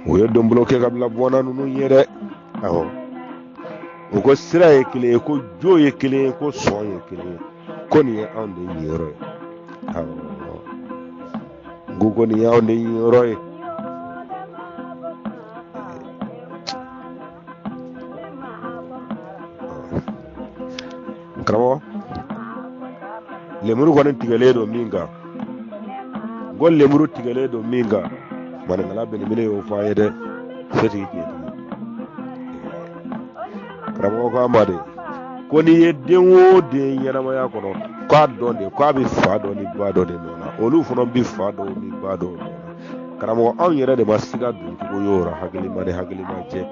U ye donbolo kɛ ka bila bɔnna ninnu ye dɛ. Awɔ, u ko sira ye kelen ye, ko jo ye kelen ye, ko sɔn ye kelen ye, ko nin ye anw de ɲiyɔrɔ ye. Awɔ, n ko nin ye anw de ɲiyɔrɔ ye. Karamɔgɔ, lemuru kɔni tigɛlen don min kan, n ko lemuru tigɛlen don min kan, maninkala belebele y'o fɔ an ye dɛ, setigi tiɲɛtigi. Karamɔgɔ ko an ma de ko n'i ye den o den ɲɛnamaya kɔnɔ, k'a dɔn de k'a bɛ fa dɔ ni ba dɔ de nɔ na, olu fana bɛ fa dɔw ni ba dɔw nɔ na. Karamɔgɔ, anw yɛrɛ de ma siga don cogo y'o rɔ, hakilima ni hakilima cɛ.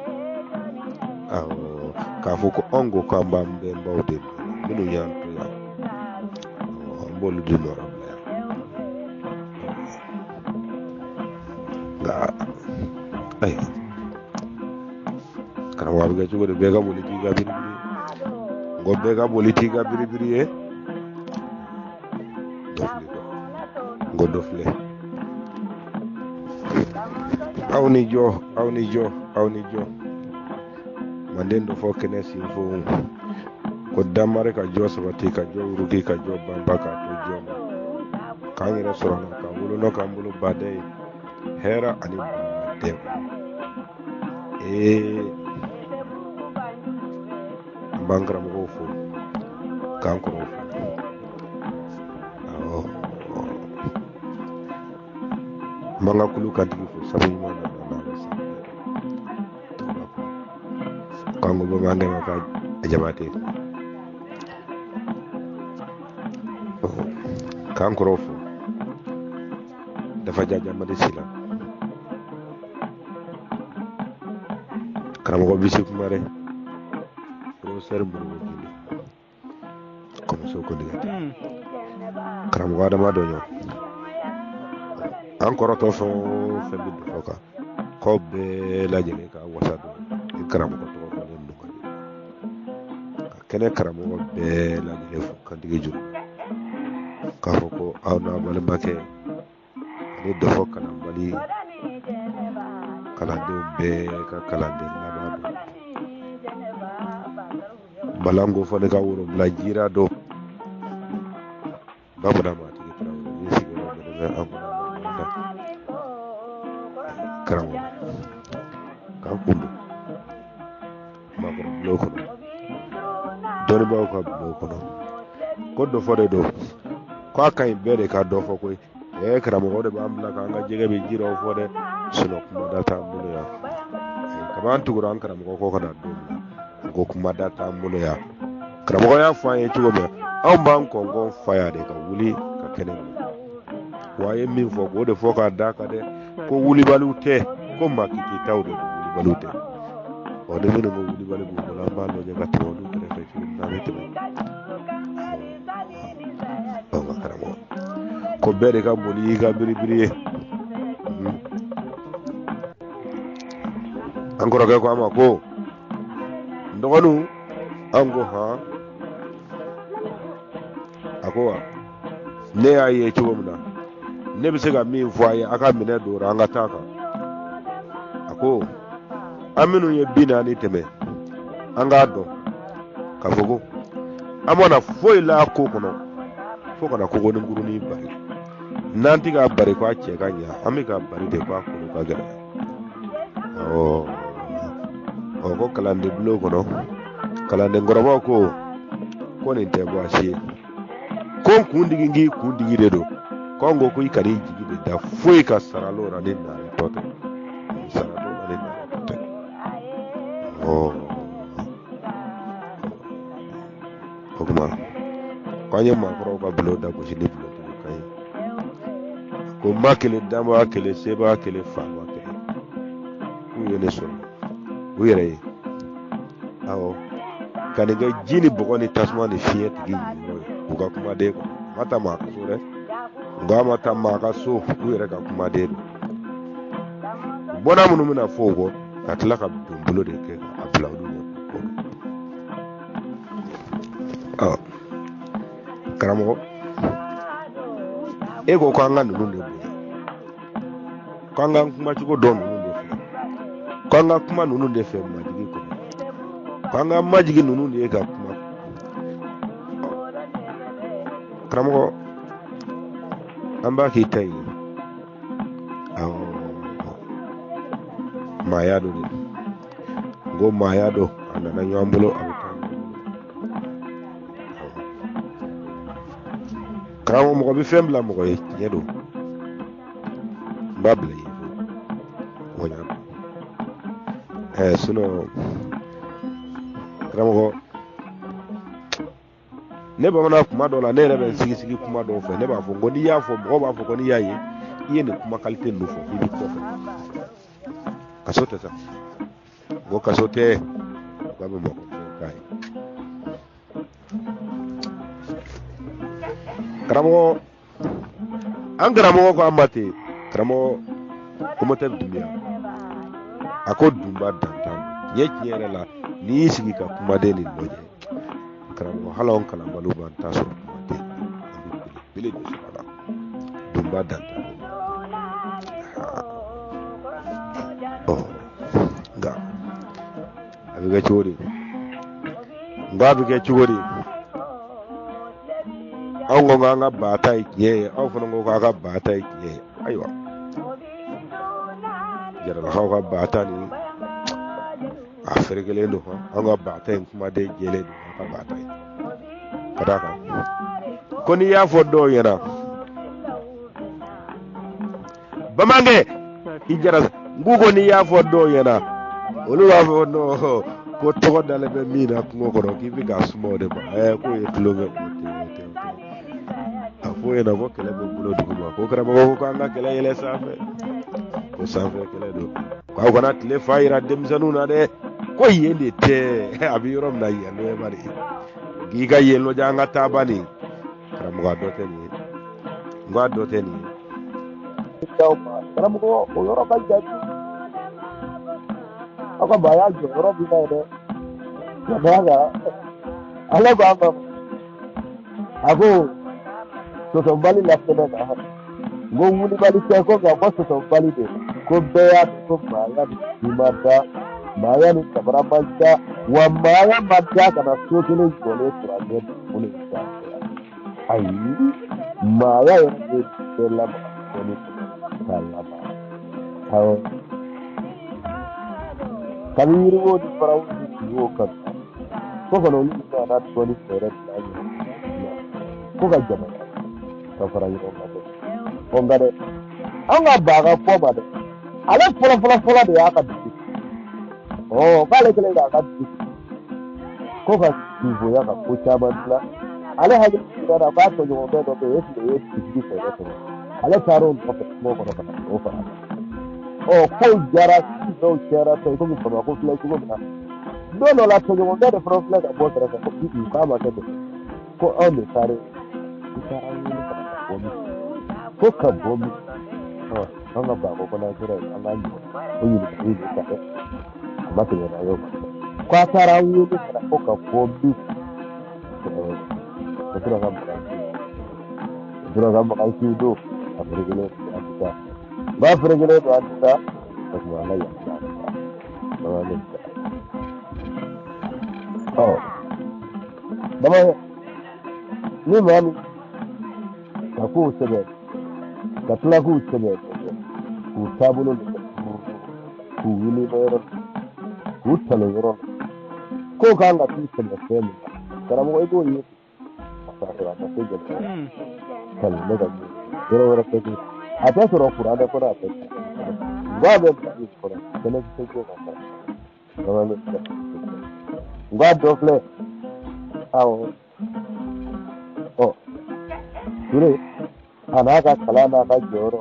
Awɔ, k'a fɔ ko anw ko k'an b'an bɛnbaw de nɔ na, minnu y'an to yan, an b'olu de nɔ bila yan. Nka ayi, karamɔgɔ, a bɛ kɛ cogo di? Bɛɛ ka boli t'i ka biribiri ye. N ko bɛɛ ka boli t'i ka biribiri ye. Dɔ filɛ, n ko dɔ filɛ. Aw ni jɔ, aw ni jɔ, aw ni jɔ. Manden dɔ fɔ kɛnɛ sinfo ko damari ka jɔ sabati, ka jɔ wuruki, ka jɔ banba, k'a to jɔ ma, k'an yɛrɛ sɔrɔ na, k'an wolonɔ, k'an bolo badɛ ye hɛrɛ ani badɛ. Ee, an b'an karamɔgɔw fo, k'an kɔrɔw fo. Awɔ, n b'an ka kulu kantigi fo sabu ɲuman na n'a bɛ sa k'an ko bamanan ma ka jabate, k'an kɔrɔw fo, dafa jajamadi sila, karamɔgɔ bisi kumare, professeur Modibo Guindo, kɔmuso ko diga, karamɔgɔ adama dɔɲɔ, an kɔrɔtɔ fɛn o fɛn bɛ dɔfɔ kan, k'aw bɛɛ lajɛlen ka wasa don ni karamɔgɔ tɔgɔ fɔlen don ka ka kɛnɛ karamɔgɔ bɛɛ lajɛlen fo kantigi juru, k'a fɔ ko aw n'a balimakɛ ani dɔfɔ kalanbali kalandenw bɛɛ ka kalanden laban don, balanko fɔ ne ka worobila jira don, bamanan maatigi tarawele min sigiyɔrɔ bɛnnen bɛ an kɔnɔ da karamɔgɔ k'an kun don maakɔrɔ bulon kɔnɔ, dɔnnibaaw ka bulon kɔnɔ, ko dɔfɔ de don, k'a ka ɲi bɛɛ de ka dɔ fɔ koyi. Ɛɛ, karamɔgɔ de b'an bila k'an ka jɛgɛ bɛ ji rɔ fɔ dɛ, sinɔn kumada t'an bolo yan. Kab'an tugura an karamɔgɔ kɔ ka na don min na, ko kumada t'an bolo yan. Karamɔgɔ y'a fɔ an ye cogo min, anw b'an kɔnkɔn fa yan de ka wuli ka kɛnɛ minɛ. Wa a ye min fɔ, k'o de fɔ k'a d'a kan dɛ, ko wulibaliw tɛ, ko makititaw de don, wulibaliw tɛ. Ɔ, ni minnu ko wulibali b'u bolo, an b'a lajɛ ka tɛmɛ olu kɛrɛfɛ cogo min na, an bɛ tɛmɛ. Ɔ, nka karamɔgɔ ko bɛɛ de ka boli y'i ka biribiri ye. An kɔrɔkɛ ko an ma ko n dɔgɔninw, an ko han. A ko wa ne y'a ye cogo min na, ne bɛ se ka min fɔ a ye, a ka minɛ don an ka taa kan. A ko an minnu ye 40 tɛmɛ, an k'a dɔn k'a fɔ ko an mana foyi la ko kɔnɔ fo kana kogoninkurunin bari. N'an tɛ k'a bari ko a cɛ ka ɲa, an bɛ k'a bari de ko a kolo ka gɛlɛn. Awɔ, ɔ, ko kalanden bulon kɔnɔ, kalandenkɔrɔbaw ko nin tɛ baasi ye, ko n kun digi k'i kun digi de don, ko n ko i kan'i jigi de da foyi ka sara l'o la ni naare tɔ tɛ, sara t'o la ni naare tɔ tɛ. Ɔ, o tuma ko an ye maakɔrɔw ka bulon da gosi ni bulontigi kan ye, ko ma kelen, danbaa kelen, sebaa kelen, faama kelen, k'u ye ne sɔrɔ u yɛrɛ ye. Awɔ, ka nin kɛ ji ni bɔgɔ ni tasuma ni fiɲɛ tigi yɔrɔ ye u ka kumaden kɔnɔ. Ma taa maa ka so dɛ, nka ma taa maa ka so, u yɛrɛ ka kumaden don. Bɔnna minnu bɛna fɔ o kɔ, ka tila ka donbolo de kɛ k'a bila olu ɲɛ k'u kɔ don. Ɔ, karamɔgɔ, e ko k'an ka ninnu de bonya, k'an k'an kumacogo dɔn ninnu de fɛ. Ko an ka kuma ninnu de fɛ majigi kɔnɔ, ko an ka majigi ninnu de ye ka kuma. Karamɔgɔ, an b'a k'i ta ye. Awɔ, maaya don de. N ko maaya don, a nana ɲɔgɔn bolo, a bɛ taa ɲɔgɔn bolo. Karamɔgɔ, mɔgɔ bɛ fɛn bila mɔgɔ ye, tiɲɛ don. N b'a bila i ye mɔgɔ ɲa. Sinon karamɔgɔ, ne bamanan kuma dɔ la, ne yɛrɛ bɛ n sigi sigi kuma dɔw fɛ, ne b'a fɔ n ko n'i y'a fɔ, mɔgɔw b'a fɔ ko n'i y'a ye i ye nin kuma qualité ninnu fɔ, k'i bɛ kɔfɛ. Kaso tɛ sa, n ko kaso tɛ, k'a bɛ mɔgɔ k'a ye. Karamɔgɔ, an karamɔgɔ ko an ma ten, karamɔgɔ Komotɛri Dunbiya, a ko dunba dantan tiɲɛ tiɲɛ yɛrɛ la, n'i y'i sigi ka kumaden nin lajɛ, karamɔgɔ, hali anw kalanbaliw b'an ta sɔrɔ kumaden, an bɛ belebele de sɔrɔ a la. Dunba dantan. Ɔ, nka a bɛ kɛ cogo di? N ko a bɛ kɛ cogo di? Anw ko k'an ka ba ta ye tiɲɛ ye, aw fana ko k'aw ka ba ta ye tiɲɛ ye. Ayiwa, jaralakaw ka ba ta nin, a ferekelen don. An ka ba ta in kumaden jɛlen don, an ka ba ta ye ka d'a kan ko n'i y'a fɔ dɔw ɲɛna, bamankɛ i jara n k'u ko n'i y'a fɔ dɔw ɲɛna, olu b'a fɔ non, ko tɔgɔ dalen bɛ min na kungo kɔnɔ, k'i bɛ k'a suma o de ma. K'o ye tulonkɛ, o tɛ, o tɛ, o tɛ. A f'o ɲɛna ko kɛlɛ bɛ bolo duguma, ko karamɔgɔ ko k'an ka kɛlɛ yɛlɛ sanfɛ, ko sanfɛ kɛlɛ don, k'aw kana tile fa yira denmisɛnninw na dɛ, ko yen de tɛ, a bɛ yɔrɔ min na yan lɔyɛba de k'i ka yen lɔjɛ, an ka taa ba nin. Karamɔgɔ, a dɔ tɛ nin ye, n ko a dɔ tɛ nin ye. Karamɔgɔ, o yɔrɔ ka jan, aw ka maaya jɔyɔrɔ b'i la dɛ. Ka d'a kan ale ko an ma, a ko sɔsɔbali la fɛnɛ kan, n ko wulibali tɛ ko nka ko sɔsɔbali de, ko bɛɛ y'a dɔn ko maaya ni si ma da, maaya ni samara ma da, wa maaya ma da ka na so kelen jɔlen sɔrɔ a ɲɛ dugukolo in sanfɛ yan. Ayi, maaya yɛrɛ de bɛɛ lamaga dɔɔni k'a lamaga. Awɔ, kabi yiriwo ni farawo ni kungo kan fo ka na olu nana dɔɔni fɛɛrɛ bila an yɛrɛ ko ka jamana ka fara ɲɔgɔn kan dɛ. Ɔ, nka dɛ, an ka ba ka fɔ ma dɛ, ale fɔlɔ fɔlɔ fɔlɔ de y'a ka dugu. Ɔ, k'ale kɛlen k'a ka dugu ko ka dunfoya ka ko caman dilan, ale hakili jiginna na k'a tɔɲɔgɔnkɛ dɔ bɛ yen, est-ce que o ye dugutigi fɛɛrɛ sɔrɔ, ale taara o nɔfɛ kungo kɔnɔ ka na o fara a kan. Ɔ, kow jara, dɔw cayara tɔ, komi Bamakɔ filɛ cogo min na. Don dɔ la, tɔɲɔgɔnkɛ de fana filɛ ka bɔ kɛrɛfɛ ko k'a ma kɛ ten, ko anw de taara, i taara wele ka na ka bɔ min, ko ka bɔ min. Ɔ, an ka baako kɔnɔ sera yen, an k'an jɔ o ɲininkali de ta dɛ, a ma tɛmɛ n'a ye o ma ko a taara an wele ka na ko ka bɔ min. O tora ka makan o tora ka makan siw don, a ferekelen don, an tɛ taa n b'a ferekelen don, an tɛ taa parce que an ka yan an tɛ taa baba ne tɛ taa. Ɔ baba, ni maa min ka kow sɛbɛn ka tila k'u sɛbɛn k'u taabolo lajɛ, k'u wuli yɔrɔ, k'u talo yɔrɔ la, kow kan ka t'u sɛbɛn fɛn min na, karamɔgɔ, i b'o ye ka sɔrɔ a ma se gɛlɛya kalo ne ka yɔrɔ wɛrɛ tɛ kɛ, a tɛ sɔrɔ kuranɛ kɔnɔ, a tɛ nka bɛ Mali kɔnɔ kɛnɛ tɛ se ka sɔrɔ. Nka dɔ filɛ, awɔ. Ɔ, Ture a n'a ka kalan n'a ka jɔyɔrɔ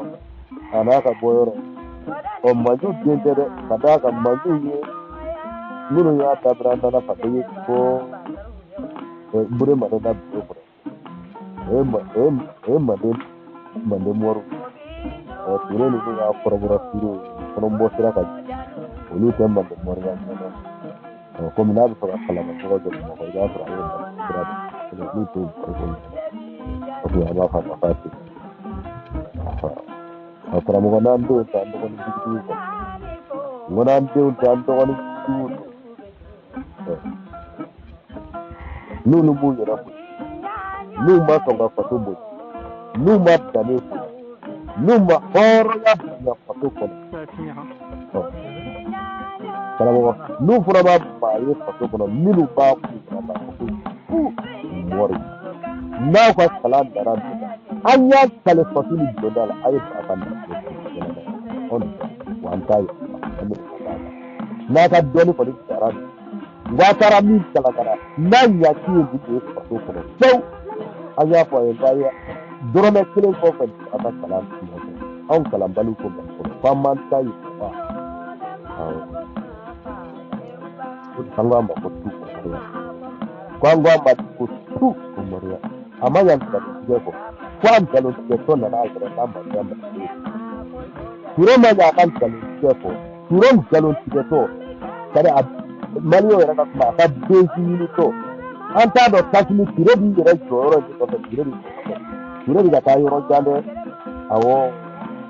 a n'a ka bɔyɔrɔ, ɔ, Manju den tɛ dɛ, ka d'a kan Manju ye minnu y'a dabira nana ka ye ko Burema de na bulon kɔnɔ, o ye manden mɔriw. Ɔ, Ture ninnu y'a kɔrɔbɔrɔ Ture fana bɔ sira ka olu tɛ manden mɔriya ɲɛdɔn. Ɔ, komi n'a bɛ fɛ ka kalanbagaw jɔ Bamakɔ, i b'a sɔrɔ a ye manden sira de, olu t'o bariko ɲɛdɔn. O tuma an b'a fɔ a ma k'a ten. A karamɔgɔ, n'an denw ta an dɔgɔnin dugutigi kɔnɔ. N ko n'an denw tɛ, an dɔgɔnin juguw don. N'olu m'u yɛrɛ bonya, n'u ma sɔn ka faso bonya, n'u ma danbe bonya, n'u ma hɔrɔnya bonya faso kɔnɔ, karamɔgɔ, n'u fana ma maa ye faso kɔnɔ minnu b'a k'u kɔnɔ k'a fɔ ko fu mɔri, n'aw ka kalan nana nin na, an y'a kale faso ni donda la, a ye ba ka nafolo anw de wa an t'a ye, an bɛ ka d'a kan. N'a ka dɔnni kɔni jara nin, n'a taara min kalan ka na, n'a ɲaci ye nin de ye faso kɔnɔ pewu, an y'a fɔ a ye k'a ye dɔrɔmɛ kelen kɔfɛ a ka kalan nɔfɛ. Anw kalanbaliw ko Mali kɔnɔ k'an m'an ta ye wa? Awɔ, an ko a ma ko tu moriya, ko an ko a ma ko tu ko moriya. A ma ɲa nkalontigɛ kɔ, fo a nkalontigɛtɔ nana a yɛrɛ n'a maloya malidenw. Ture ma ɲa a ka nkalontigɛ kɔ, Ture nkalontigɛtɔ kari a maliyɛnw yɛrɛ ka kuma a ka buzz ɲinitɔ. An t'a dɔn Kasimi Ture b'i yɛrɛ jɔyɔrɔ in kɔfɛ, Ture b'i kɔfɛ, Ture bɛ ka taa yɔrɔ jan dɛ. Awɔ,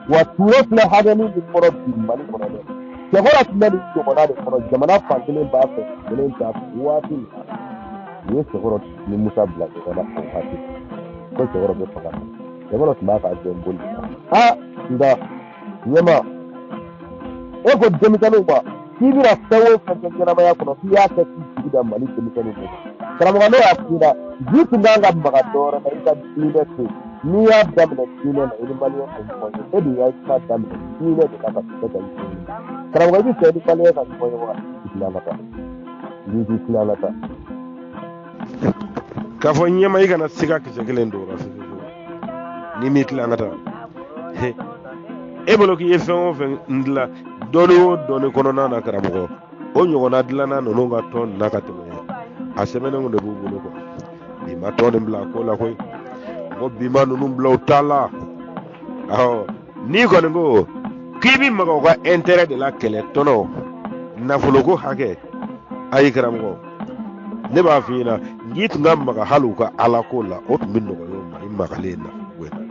wa Ture filɛ hakɛnin min kɔrɔ bi Mali kɔnɔ dɛ, Cɛkɔrɔ tun bɛ nin ɲɔgɔnna de kɔnɔ. Jamana fan kelen b'a fɛ, kelen t'a fɛ. Waati min na u ye Cɛkɔrɔ ni Musa bila ɲɔgɔn na, o waati ko Cɛkɔrɔ bɛ fanga na, Cɛkɔrɔ tun b'a ka jɔn boli la. Aa, nka ɲɛma, e ko denmisɛnninw ma k'i bɛna fɛn o fɛn kɛ ɲɛnamaya kɔnɔ, k'i y'a kɛ k'i jigi da Mali denmisɛnninw de kan. Karamɔgɔ, n'o y'a f'i ɲɛna, ji tun kan ka maga dɔ wɛrɛ la, i ka diinɛ to yen. N'i y'a daminɛ diinɛ na, i ni maliyɛn tɛ ɲɔgɔn ye. E dun y'a kuma daminɛ diinɛ de la ka se ka i ɲini. Karamɔgɔ, i bɛ fɛ i ni maliyɛn ka ɲɔgɔn ye wa? I tila ka taa, n'i k'i tila ka taa. K'a fɔ ɲɛma, i kana siga kisɛ kelen don o la fiyewu n'i m'i tila an ka taa. E bolo k'i ye fɛn o fɛn dilan dɔɔni o dɔɔni kɔnɔna na, karamɔgɔ, o ɲɔgɔnna dilanna ninnu ka tɔn na ka tɛmɛ, a sɛbɛnnenw de b'u bolo kuwa. Bi ma tɔn nin bila ko la koyi, ko bi ma ninnu bila u ta la. Awɔ, n'i kɔni ko k'i bɛ maga u ka intérêt de la, kɛlɛ tɔnɔ nafoloko hakɛ, ayi karamɔgɔ, ne b'a f'i ɲɛna, n'i tun ka maga hali u ka alako la, o tun bɛ nɔgɔya u ma i magalen nafoloko in na.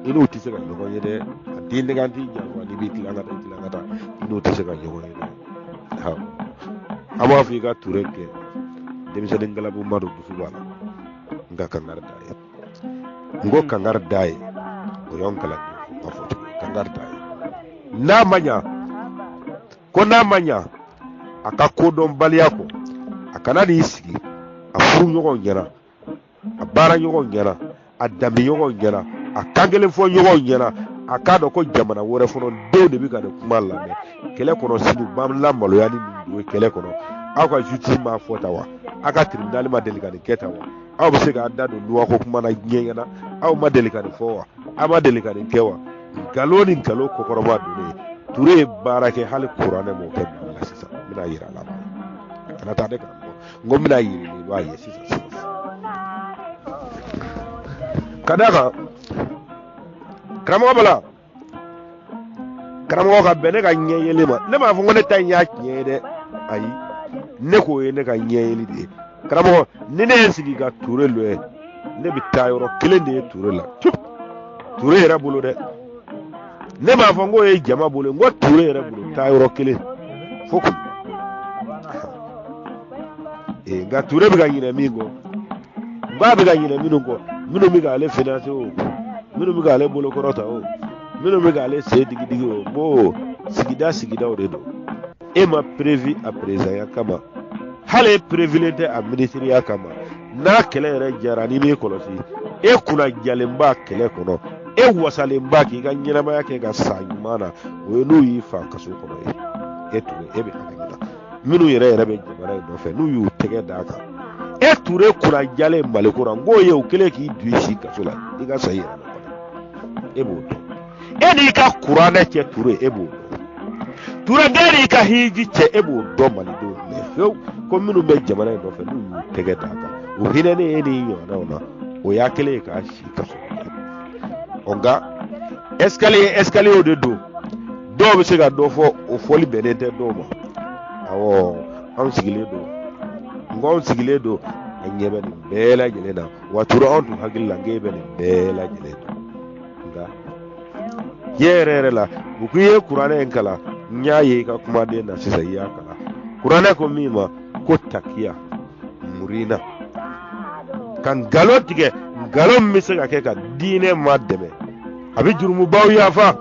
I n'u tɛ se ka ɲɔgɔn ye dɛ. A den nɛgɛ t'i janfa n'i b'i tila ka taa, i tila ka taa, i n'u tɛ se ka ɲɔgɔn ye dɛ. Awɔ, an b'a fɔ i ka Ture kɛ denmisɛnnin galabuma don, dusu b'a la, nka kangari d'a ye. N ko kangari d'a ye, o y'anw kalanden ka fɔ cogo ye. Kangari d'a ye, n'a ma ɲa ko n'a ma ɲa a ka kodɔnbaliya kɔ, a kana n'i sigi a furuɲɔgɔnw ɲɛna, a baaraɲɔgɔnw ɲɛna, a danbeɲɔgɔnw ɲɛna, a kan kelen fɔ ɲɔgɔnw ɲɛna. A k'a dɔn ko jamana wɛrɛ fana denw de bɛ ka nin kuma lamɛn kɛlɛ kɔnɔ. Sini u b'an lamaloya ni nin don ye kɛlɛ kɔnɔ. Aw ka justice m'a fɔ tan wa? Aw ka tribunal ma deli ka nin kɛ tan wa? Aw bɛ se k'a da don loi ko kuma na diɲɛ ɲɛna? Aw ma deli ka nin fɔ wa? Aw ma deli ka nin kɛ wa? Nkalon ni nkalon kɔkɔrɔba donnen. Ture ye baara kɛ, hali kuranɛ m'o kɛ Mali la sisan. N bɛna yira a la, kana taa ne karamɔgɔ, n ko n bɛna yira i b'a ye sisan sisan. Ka d'a kan, karamɔgɔ bala, karamɔgɔ ka bɛn ne ka ɲɛ yeli ma, ne m'a fɔ ko ne ta in y'a tiɲɛ ye dɛ, ayi, ne k'o ye ne ka ɲɛ yeli de ye. Karamɔgɔ, ni ne ye n sigi ka Ture lajɛ, ne bɛ taa yɔrɔ kelen de ye Ture la, Ture yɛrɛ bolo dɛ. Ne m'a fɔ n k'o ye jama bolo, n ko Ture yɛrɛ bolo, taa yɔrɔ kelen fo kun. Nka Ture bɛ ka ɲinɛ min kɔ, n k'a bɛ ka ɲinɛ minnu kɔ, minnu bɛ k'ale finanse o, minnu bɛ k'ale bolo kɔrɔta o, minnu bɛ k'ale sen digidigi o, n ko sigida sigidaw de don. E ma prévu a perezanya kama, hali e prévulen tɛ a minisiriya kama. N'a kɛlɛ yɛrɛ jara, n'i m'i kɔlɔsi, e kunna jalenba kɛlɛ kɔnɔ, e wasalenba k'i ka ɲɛnamaya kɛ ka sa ɲuman na, o ye n'u y'i fa kaso kɔnɔ ye. E Ture, e bɛ hakɛ min na, minnu yɛrɛ yɛrɛ bɛ jamana in nɔfɛ, n'u y'u tɛgɛ d'a kan, e Ture kunna jalen Maliko la, n k'o ye u kɛlen k'i don i si kaso la, i ka sa i yɛrɛ ma, e b'o dɔn. E n'i ka kuranɛ cɛ, Ture, e b'o dɔn. Ture, e n'i ka hiji cɛ, e b'o dɔn. Malidenw mɛ fewu ko minnu bɛ jamana in nɔfɛ, n'u y'u tɛgɛ d'a kan, u hinɛnen e n'i ɲɔgɔnnaw na, o y'a kɛlen ye k'a si kaso la. Ɔ, nka escalier escalier de don, dɔw bɛ se ka dɔ fɔ, o fɔli bɛnnen tɛ dɔw ma. Awɔ, anw sigilen don, n ko anw sigilen don, an ɲɛ bɛ nin bɛɛ lajɛlen na. Wa Ture, anw tun hakili la k'e bɛ nin bɛɛ lajɛlen dɔn, nka tiɲɛ yɛrɛ yɛrɛ la, u k'i ye kuranɛ in kalan. N y'a ye i ka kumaden na sisan, i y'a kalan. Kuranɛ ko min ma ko takiya murina, ka nkalon tigɛ, nkalon min bɛ se ka kɛ ka diinɛ ma dɛmɛ. A bɛ jurumubaw yafa,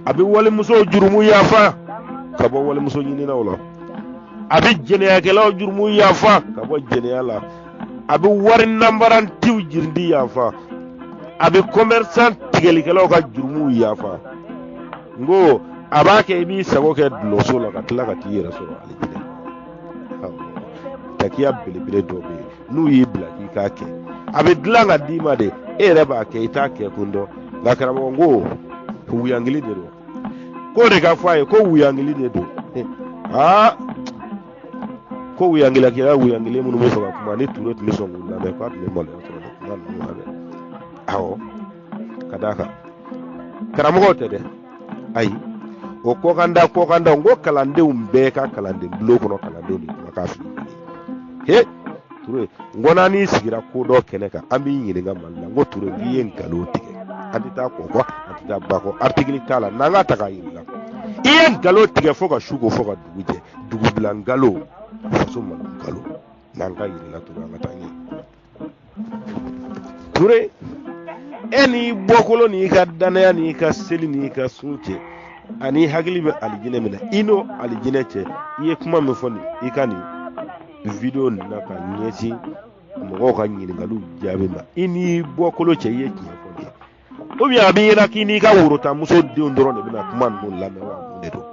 a bɛ walimusow jurumu yafa ka bɔ walimuso ɲininaw la, a bɛ jɛnɛyakɛlaw jurumu yafa ka bɔ jɛnɛya la, a bɛ wari nanbarantiw jirindi yafa, a bɛ commerçant tigɛlikɛlaw ka jurumuw yafa. N ko a b'a kɛ i b'i sago kɛ dulɔso la ka tila ka t'i yɛrɛ sɔrɔ alijinɛ. Takiya belebele dɔ bɛ yen, n'u y'i bila k'i k'a kɛ, a bɛ dilan ka d'i ma de, e yɛrɛ b'a kɛ, i t'a kɛ kun dɔn. Nka karamɔgɔ, n ko wuyangili de don. K'o de ka fɔ a ye ko wuyangili de don. Aa, ko wuyangilakɛla wuyangili minnu bɛ fɛ ka kuma ni Ture tun bɛ sɔn k'u lamɛn, k'a tun bɛ maloya sɔrɔ nin kuma ninnu na dɛ. Awɔ, ka d'a kan karamɔgɔw tɛ dɛ, ayi, o kɔkanda kɔkanda, n ko kalandenw bɛɛ ka kalanden bulon kɔnɔ, kalandenw de kumakan fili. He Ture, n ko n'an n'i sigira ko dɔ kɛnɛ kan, an b'i ɲininka Mali la. N ko Ture, k'i ye nkalon tigɛ, an tɛ taa kɔ kɔ, an tɛ taa ba kɔ, artikili t'a la, n'an ka ta k'a yir'i la. I ye nkalon tigɛ fo ka su ko, fo ka dugu jɛ, dugubila nkalon, faso malo nkalon, n'an ka yir'i la. Ture, an ka taa ɲɛ. Ture, e n'i bɔkolo n'i ka danaya n'i ka seli n'i ka sun cɛ, ani hakili bɛ alijinɛ min na, i n'o alijinɛ cɛ, i ye kuma min fɔ nin i ka nin video nin na ka ɲɛsin mɔgɔw ka ɲininkaliw jaabi ma, i n'i bɔkolo cɛ, i ye tiɲɛ fɔ nin ye, ou bien a b'i ɲɛna k'i n'i ka worotamuso denw dɔrɔn de bɛna kuma ninnu lamɛn wa? Mun de don?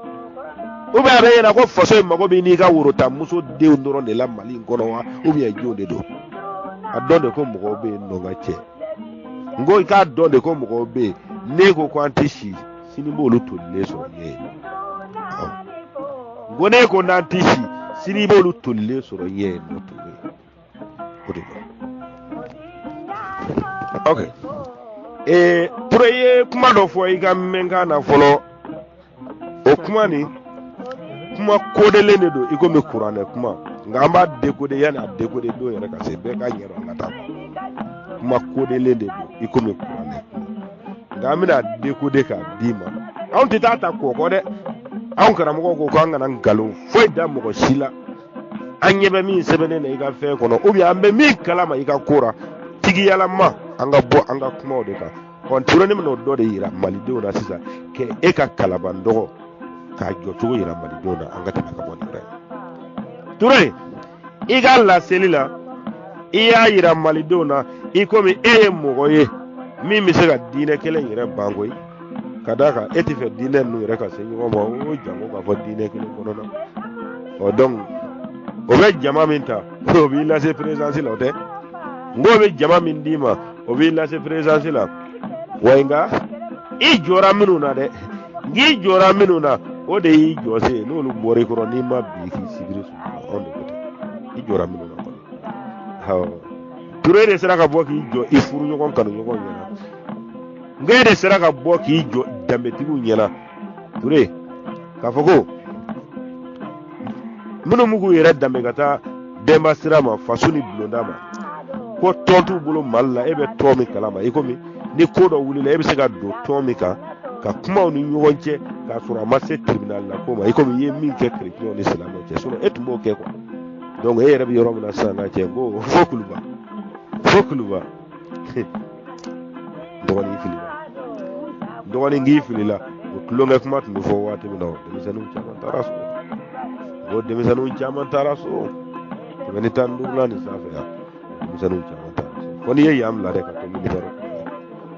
Ou bien a bɛ ɲɛna ko faso in mago bɛ n'i ka worotamuso denw dɔrɔn de la Mali in kɔnɔ wa? Ou bien jɔn de don? A dɔn de ko mɔgɔw bɛ yen nɔ ka cɛ. N ko i k'a dɔn de ko mɔgɔw bɛ yen, n'e ko ko an tɛ si sini, b'olu tolilen sɔrɔ ɲɛ ye. N ko n'e ko n'an tɛ si sini, b'olu tolilen sɔrɔ ɲɛ ye nɔ. Ture, o de don. Ok, Ture ye kuma dɔ fɔ i ka mɛnkan na fɔlɔ. O kuma nin, kuma kodelen de don i komi kuranɛ kuma, nka an b'a dekode yanni a dekode don yɛrɛ ka se, bɛɛ k'a ɲɛdɔn. An ka taa. Kuma kodelen de don i komi kuranɛ kuma, nka an bɛna dekode k'a d'i ma. Anw tɛ taa ta kɔkɔ dɛ. Anw karamɔgɔ ko k'an kana nkalon foyi da mɔgɔ si la. An ɲɛ bɛ min sɛbɛnnen na i ka fɛn kɔnɔ, ou bien an bɛ min kalama i ka ko ra tigiyalama, an ka bɔ an ka kumaw de kan. Ɔ Ture, ne bɛna o dɔ de yira malidenw na sisan, kɛ e ka kalaban dɔgɔ k'a jɔcogo yira malidenw na. An ka tɛmɛ ka bɔ nin yɔrɔ in. Ture, i ka laseli la, i y'a yira malidenw na i komi e ye mɔgɔ ye min bɛ se ka diinɛ kɛlɛ in yɛrɛ ban koyi, ka d'a kan e tɛ fɛ diinɛ ninnu yɛrɛ ka se ɲɔgɔn ma, o jango k'a fɔ diinɛ kelen kɔnɔna. Ɔ donc o bɛ jama min ta, o b'i lase présidence la, o tɛ? N k'o bɛ jama min d'i ma, o b'i lase présidence la wa. Nka i jɔra minnu na dɛ, n k'i jɔra minnu na, o de y'i jɔ se. N'olu bɔra i kɔrɔ, n'i ma bi k'i sibiri su, anw de ko ten. I jɔra minnu na kɔni, awɔ. Ture de sera ka bɔ k'i jɔ i furuɲɔgɔn kanuɲɔgɔn ɲɛna. Nka e de sera ka bɔ k'i jɔ danbetigiw ɲɛna, Ture, k'a fɔ ko minnu b'u k'u yɛrɛ danbe ka taa denba sira ma, faso ni bulonda ma, ko tɔn t'u bolo Mali la. E bɛ tɔn min kalama, i komi ni ko dɔ wulila, e bɛ se ka don tɔn min kan ka kumaw ni ɲɔgɔn cɛ k'a sɔrɔ a ma se tribunal la ko ma, i komi i ye min kɛ kerecɛnw ni silamɛw cɛ. Sinon e tun b'o kɛ quoi. Donc e yɛrɛ bɛ yɔrɔ min na sisan, ka cɛ ko fo Kuluba, fo Kuluba. Dɔgɔnin filila, dɔgɔnin k'i filila. O tulonkɛ kuma tun bɛ fɔ waati min na, denmisɛnninw caman taara so. O denmisɛnninw caman taara so 115 la nin sanfɛ yan. Denmisɛnninw caman taara so fo n'i ye yan bila dɛ ka to militaire.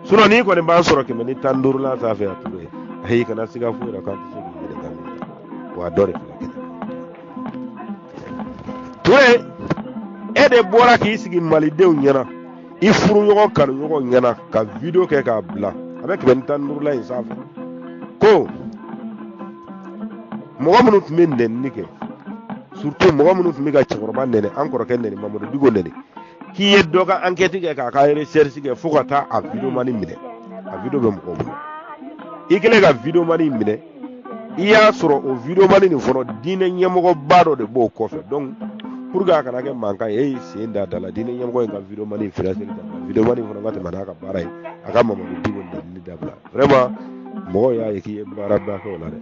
Sinon n'i kɔni b'an sɔrɔ 115 la sanfɛ yan, Ture, ayi, kana siga foyi la k'an tɛ se k'i ɲininka min na. Wa dɔ de filɛ kɛnɛ. Ture, e de bɔra k'i sigi malidenw ɲɛna, i furuɲɔgɔn kanuɲɔgɔn ɲɛna, ka video kɛ k'a bila a bɛ 115 la in sanfɛ, ko mɔgɔ minnu tun bɛ nɛnini kɛ, surtout mɔgɔ minnu tun bɛ ka cɛkɔrɔba nɛni, an kɔrɔkɛ nɛni, Mamadu Diko nɛni, k'i ye dɔ ka enquête kɛ k'a ka recherche kɛ fo ka taa a videomani minɛ. A video bɛ mɔgɔw bolo. I kɛlen ka videomani minɛ, i y'a sɔrɔ o videomani nin fɔlɔ, diinɛ ɲɛmɔgɔba dɔ de b'o kɔfɛ. Donc pour que a kana kɛ mankan ye, e y'i sen da da la, diinɛ ɲɛmɔgɔ in ka videomani financeli dabila, videomani fana ka tɛmɛ n'a ka baara ye, a ka Mamadu Diko nɛnini dabila. Vraiment, mɔgɔw y'a ye k'i ye baaraba kɛ o la dɛ.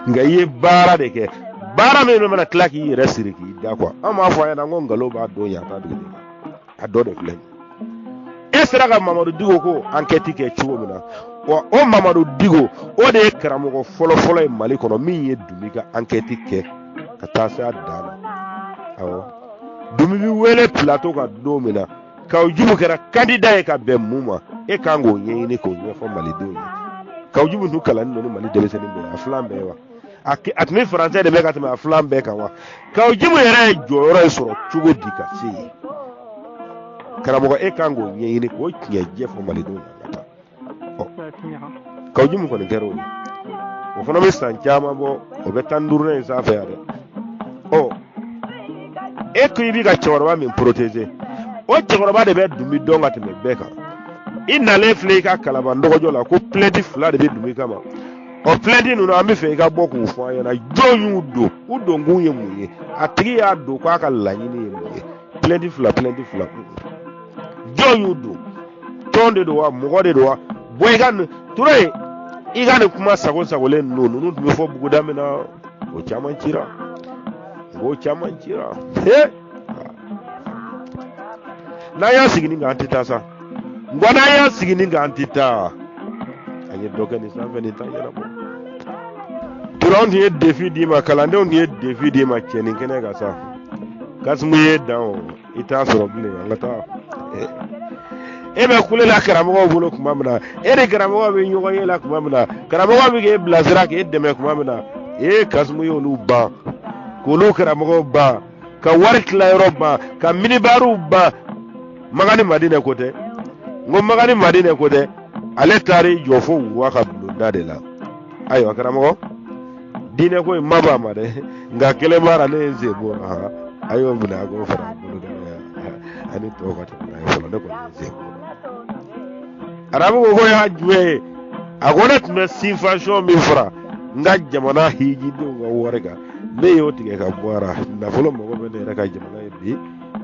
Nka i ye baara de kɛ, baara min mana tila k'i yɛrɛ siri k'i da kuwa. An b'a fɔ a ɲɛna ko nkalon b'a don yan, a t'a dugu a dɔ de filɛ. E sera ka Mamadu Diko ko ankɛti kɛ cogo min na, wa o Mamadu Diko o de ye karamɔgɔ fɔlɔfɔlɔ ye Mali kɔnɔ min ye Dunbi ka ankɛti kɛ ka taa se a dan na. Awɔ, Dunbi bɛ wele plateau kan don min na, Kawu Jumu kɛra kandida ye ka bɛn mun ma, e kan k'o ɲɛɲini k'o ɲɛfɔ malidenw ye. Kawu Jumu tun kalannen don ni Mali denmisɛnnin bɛɛ ye, a filan bɛɛ ye wa? A tun bɛ faransɛ de mɛn ka tɛmɛ a filan bɛɛ kan wa? Kawu Jumu yɛrɛ ye jɔyɔrɔ in sɔrɔ cogo di ka se yen? Karamɔgɔ, e kan k'o ɲɛɲini k'o tiɲɛ jɛ fɔ malidenw ye ka taa. Kawu Jumu kɔni kɛra o ye, o fana bɛ san caman bɔ, o bɛ 15nan in sanfɛ yan dɛ. Ɔ, e ko i bɛ ka cɛkɔrɔba min protéger, o cɛkɔrɔba de bɛ Dunbi dɔn ka tɛmɛ bɛɛ kan. I nalen filɛ i ka Kalaban dɔgɔjɔ la ko plainte 2 de bɛ Dunbi kama. Ɔ, plainte ninnu, an bɛ fɛ i ka bɔ k'u fɔ an ɲɛna, jɔn y'u don, u donkun ye mun ye, a tigi y'a don k'a ka laɲini ye mun ye? Plainte 2, plainte 2, jɔn y'u don? Tɔn de don wa, mɔgɔ de don wa? Bɔ i ka nin Ture, i ka nin kuma sago sagolen ninnu tun bɛ fɔ buguda min na, o caman cira, o caman cira. He, n'an y'a sigi nin kan, an tɛ taa sa. Nka n'an y'a sigi nin kan, an tɛ taa. An ye dɔ kɛ nin sanfɛ, nin t'a ɲɛnabɔ. Ture, anw tun ye défi d'i ma, kalandenw tun ye défi d'i ma cɛnin kɛnɛ kan sa. Kasimu ye dan o, i t'a sɔrɔ bilen. An ka taa. E bɛ kule la karamɔgɔw bolo tuma min na, e ni karamɔgɔ bɛ ɲɔgɔn ye la tuma min na, karamɔgɔ bɛ k'e bilasira k'e dɛmɛ tuma min na, e Kasimu y'olu ban, k'olu karamɔgɔw ban, ka wari tilayɔrɔ ban, ka minibariw ban. Makan ni Madinɛ ko tɛ, n ko Makan ni Madinɛ ko tɛ. Ale taara i jɔ fo wuwa ka bulonda de la. Ayiwa karamɔgɔ, diinɛ ko in ma ban ma dɛ, nka kelen b'a la, ne ye n sen bɔ a a y'o minɛ, a k'o fara a bolo kan ani tɔw ka tɛmɛ n'a ye fɔlɔ. Ne kɔni ye n sen bɔ. Arabu ko ko y'a jumɛn ye? A ko ne tun bɛ subvention min fara n ka jamana hijidenw ka wari kan, ne y'o tigɛ ka bɔ a la. Nafolo mago bɛ ne yɛrɛ ka jamana ye bi,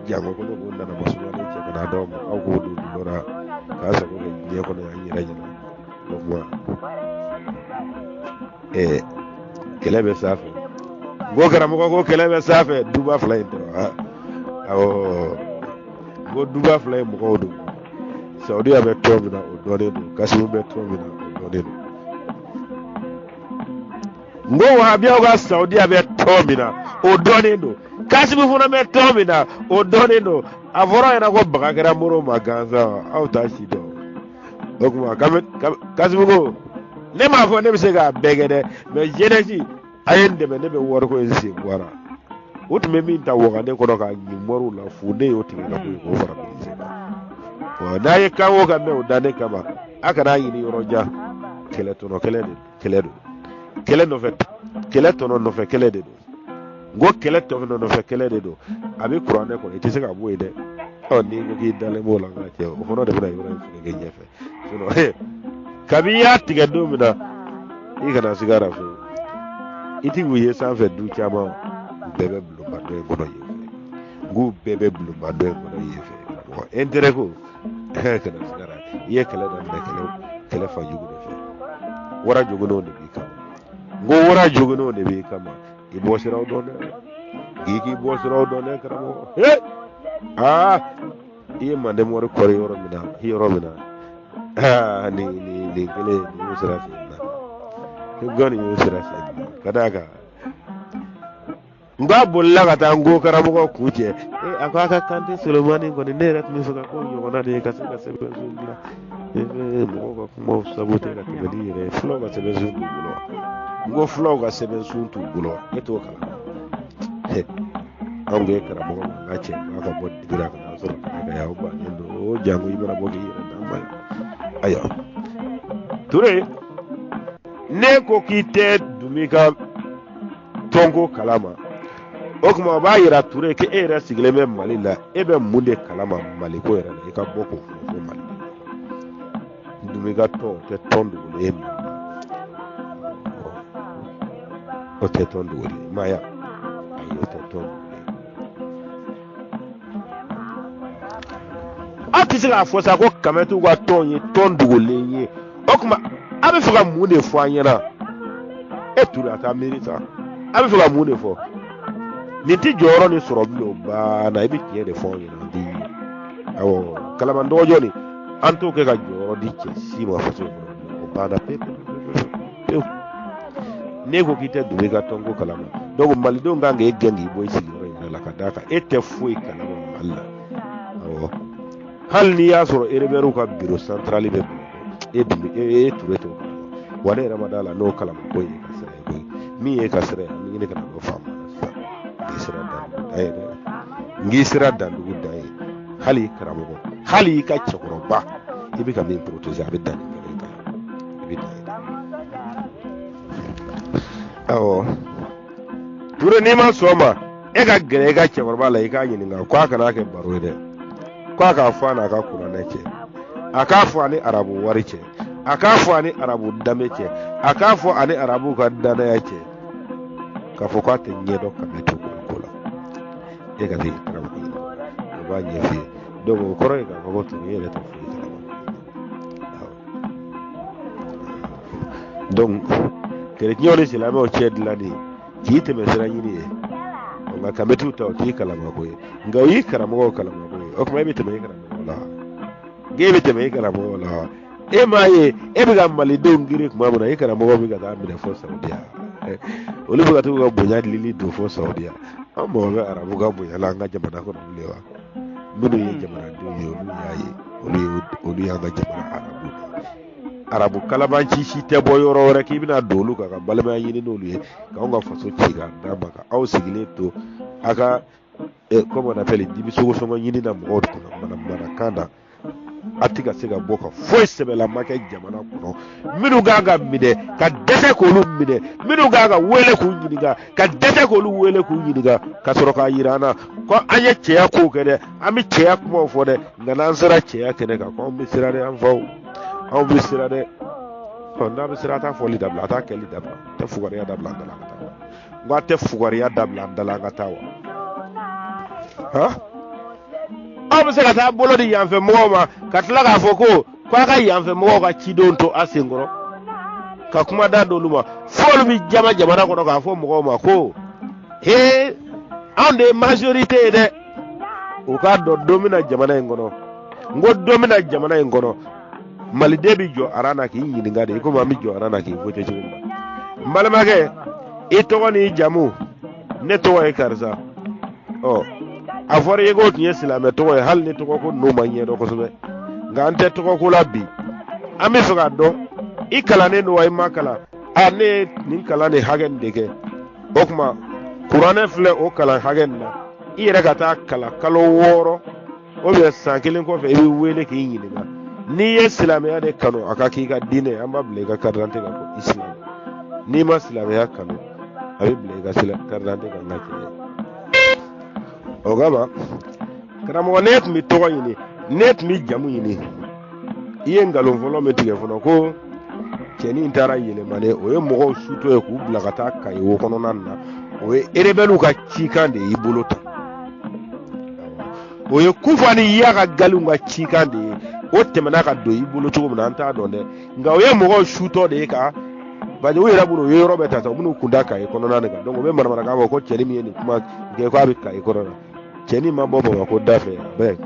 jango ko ne k'o nana masumalen cɛ ka n'a d'aw ma, aw k'o don dulɔ la k'a sago kɛ diɲɛ kɔnɔ yan n yɛrɛ ɲɛna. O tuma kɛlɛ bɛ sanfɛ. N ko karamɔgɔ, ko kɛlɛ bɛ sanfɛ, duba fila in tɛ wa? Awɔ, n ko duba fila in mɔgɔw don. Saudiya bɛ tɔn min na, o dɔnnen don. Kasimu bɛ tɔn min na, o dɔnnen don. N ko wahabiyaw ka Saudiya bɛ tɔn min na, o dɔnnen don. Kasimu fana bɛ tɔn min na, o dɔnnen don. A fɔra ɲɛna ko baga kɛra moro ma gansan, aw t'a si dɔn. O tuma Kasimu ko ne m'a fɔ ne bɛ se k'a bɛɛ kɛ dɛ, mais jeunesse, a ye n dɛmɛ, ne bɛ wariko in sen bɔ a la. O tun bɛ min ta wagane kɔnɔ k'a ɲin moriw la fu, ne y'o tigɛ ka bɔ yen k'o fara budget kan. N'a ye kan o kan mɛn o da ne kama, a kana ɲini yɔrɔ jan. Kɛlɛ tɔnɔ kɛlɛ de kɛlɛ don, kɛlɛ nɔfɛ kɛlɛ, tɔnɔ nɔfɛ kɛlɛ de don. N ko kɛlɛ tɔnɔ nɔfɛ kɛlɛ de don. A bɛ kuranɛ kɔnɔ, i tɛ se ka bɔ yen dɛ. Ɔ, n'i ko k'i dalen b'o la, n ka cɛ, o fana de bɛna yɔrɔ in fereke ɲɛfɛ. Sinon kabi i y'a tigɛ don min na, i kana siga la fewu. I ti k'u ye sanfɛ du caman, u bɛɛ bɛ bulonba dɔ in kɔnɔ yen fɛ. N k'u bɛɛ bɛ bulonba dɔ in kɔnɔ yen fɛ. Karamɔgɔ, intérêt ko, kana siga la. I ye kɛlɛ daminɛ kɛlɛ fa jugu de fɛ. Wara joginnenw de b'i kama. N ko wara joginnenw de b'i kama. I bɔ siraw dɔn dɛ, k'i k'i bɔ siraw dɔn dɛ karamɔgɔ. He, aa, i ye manden mɔri kɔri yɔrɔ min na, yɔrɔ min na, aa, nin nin nin kelen nin y'o sira sen na, gɔni y'o sira sen na ka d'a kan. N k'a bolila ka taa n ko karamɔgɔ kun cɛ. Ee, a ko a ka Kante Solomani kɔni, ne yɛrɛ tun bɛ fɛ ka k'o ɲɔgɔnna de ye ka se ka sɛbɛnsun dilan. Mɔgɔw ka kumaw saboter ka tɛmɛ n'i yɛrɛ ye. Fulaw ka sɛbɛnsun t'u bolo wa? N ko fulaw ka sɛbɛnsun t'u bolo wa? E t'o kalama. Anw ko e karamɔgɔ ma, n ka cɛ, k'a ka bɔ dibi la ka n'a sɔrɔ kɛnɛ kan yan, o bannen don. O jango i mana bɔ k'i yɛrɛ d'an ma yan. Ayiwa Ture, ne ko k'i tɛ Dunbi ka tɔnko kalama, o tuma o b'a yira Ture k'e yɛrɛ sigilen bɛ Mali la, e bɛ mun de kalama Mali ko yɛrɛ la? I ka bɔ k'o fɔ fo Mali la. Dunbi ka tɔn, o tɛ tɔn dogolen ye Mali la, o tɛ tɔn dogolen ye maya, ayi, o tɛ tɔn dogolen ye. Aw tɛ se k'a fɔ sa ko Kamɛtiw ka tɔn ye tɔn dogolen ye. O tuma a bɛ fɛ ka mun de fɔ an ɲɛna? E Ture, a taa miiri sa, a bɛ fɛ ka mun de fɔ? Nin tɛ jɔyɔrɔ nin sɔrɔ bilen, o banna. I bɛ tiɲɛ de fɔ anw ɲɛna, an t'i ye. Awɔ, Kalaban dɔgɔjɔ nin, an t'o kɛ ka jɔyɔrɔ di cɛ si ma faso in kɔnɔ, o banna pewu pewu pewu. N'e ko k'i tɛ don i ka tɔnko kalama, donc malidenw kan k'e gɛn k'i bɔ i sigiyɔrɔ in yɛrɛ la, ka d'a kan e tɛ foyi kalama Mali la. Awɔ, hali n'i y'a sɔrɔ erebɛriw ka biro santarali bɛ Bamakɔ, e dun e Ture t'o kalama. Wa ne yɛrɛ ma d'a la n'o kalama ko ye ka sira ye koyi. Min ye ka sira ye, an bɛ ɲini ka na n'o faamu sisan. N k'i sira dandugu dan ye dɛ, n k'i sira dandugu dan ye. Hali i karamɔgɔ, hali i ka cɛkɔrɔba, i bɛ ka min protéger, a bɛ dan nin kɛnɛ kan, i bɛ dan ye dɛ. Awɔ Ture, n'i ma sɔn o ma, e ka gɛrɛ i ka cɛkɔrɔba la, i k'a ɲininka ko a kana kɛ baro ye dɛ, ko a k'a fɔ a n'a ka kuranɛ cɛ, a k'a fɔ a ni arabu wari cɛ, a k'a fɔ a ni arabu danbe cɛ, a k'a fɔ a ni arabu ka danaya cɛ, k'a fɔ k'a tɛ ɲɛ dɔn kamɛti ko la. E ka t'i karamɔgɔ ɲininka, o b'a ɲɛf'i ye. Donc o kɔrɔ ye k'a fɔ ko Ture, e yɛrɛ tɛ foyi kalama. Donc kerecɛnw ni silamɛw cɛ dilanni k'i tɛmɛ sira ɲini ye, nka kamɛtiw ta o t'i kalama ko ye, nka o y'i karamɔgɔw kalama ko ye. O tuma e bɛ tɛmɛ i karamɔgɔ la, k'e bɛ tɛmɛ i karamɔgɔ la wa? E m'a ye e bɛ ka malidenw girin tuma min na, i karamɔgɔ bɛ ka taa minɛ fo Saudiya, olu bɛ ka t'u ka bonya lili don fo Saudiya. An mago bɛ arabu ka bonya la an ka jamana kɔnɔ bilen wa? Minnu ye jamanadenw ye, olu y'a ye, olu y'an ka jamana arabu de ye. Arabu kalabanci si tɛ bɔ yɔrɔ wɛrɛ k'i bɛna don olu kan ka balimaya ɲini n'olu ye, k'anw ka faso ci k'a d'a ma, ka aw sigilen to a ka comment on appelle dibi sogosɔngɔ ɲini na mɔgɔw kunna manamanakan na. A tɛ ka se ka bɔ ka foyi sɛbɛlama kɛ jamana kɔnɔ. Minnu kan ka minɛ, ka dɛsɛ k'olu minɛ, minnu kan ka wele k'u ɲininka, ka dɛsɛ k'olu wele k'u ɲininka, ka sɔrɔ k'a yira an na ko an ye cɛya kow kɛ dɛ, an bɛ cɛya kumaw fɔ dɛ, nka n'an sera cɛya kɛnɛ kan, ko anw bɛ siran dɛ, an faw, anw bɛ siran dɛ. Ɔ, n'a bɛ siran, a t'a fɔli dabila, a t'a kɛli dabila, a tɛ fugariya dabila an da la an ka taa. N ko a tɛ fugariya dabila an da la an ka taa wa? Han, aw bɛ se ka taa bolo di yanfɛ mɔgɔw ma, ka tila k'a fɔ ko a ka yanfɛ mɔgɔw ka cidenw to a senkɔrɔ ka kuma da d'olu ma, fo olu bɛ jama jamana kɔnɔ k'a fɔ mɔgɔw ma ko hee, anw de ye majorité ye dɛ. U k'a dɔn don min na jamana in kɔnɔ, n ko don min na jamana in kɔnɔ, maliden bɛ jɔ aran na k'i ɲininka de, i komi an bɛ jɔ aran na k'i vote cogo min na. N balimakɛ, i tɔgɔ n'i jamu? Ne tɔgɔ ye karisa. Ɔ, a fɔra i ye k'o tun ye silamɛ tɔgɔ ye, hali ni tɔgɔ ko ninnu ma ɲɛdɔn kosɛbɛ, nka an tɛ tɔgɔ ko la bi. An bɛ fɛ k'a dɔn, i kalannen don wa, i ma kalan? A, ne ye nin kalan nin hakɛ nin de kɛ. O tuma kuranɛ filɛ, o kalan hakɛ nin na, i yɛrɛ ka taa kalan kalo 6 ou bien san kelen kɔfɛ, i bɛ wele k'i ɲininka n'i ye silamɛya de kanu, a ka k'i ka diinɛ, an b'a bila i ka carte d'identité kan ko islam. N'i ma silamɛya kanu, a bɛ bila i ka carte d'identité kan n ka cɛ ye. O kama karamɔgɔ, ne tun bɛ tɔgɔ ɲini, ne tun bɛ jamu ɲini. I ye nkalon fɔlɔ min tigɛ fɔlɔ ko cɛnin taara Yɛlɛmane, o ye mɔgɔw sutɔ ye k'u bila ka taa Kayi wo kɔnɔna na, o ye erebɛliw ka cikan de y'i bolo ta, o ye Kufa ni ya ka galiw ka cikan de ye. O tɛmɛna ka don i bolo cogo min na, an t'a dɔn dɛ, nka o ye mɔgɔw sutɔ de ye ka parce que u yɛrɛ bolo u ye yɔrɔ bɛɛ ta sa, u bɛn'u kun da Kayi kɔnɔna de kan. Donc u bɛ manamanakan fɔ ko cɛnin min ye nin kuma kɛ k'a bɛ Kayi kɔnɔ na, cɛnin ma bɔ Bamakɔ da fɛ a bɛɛ.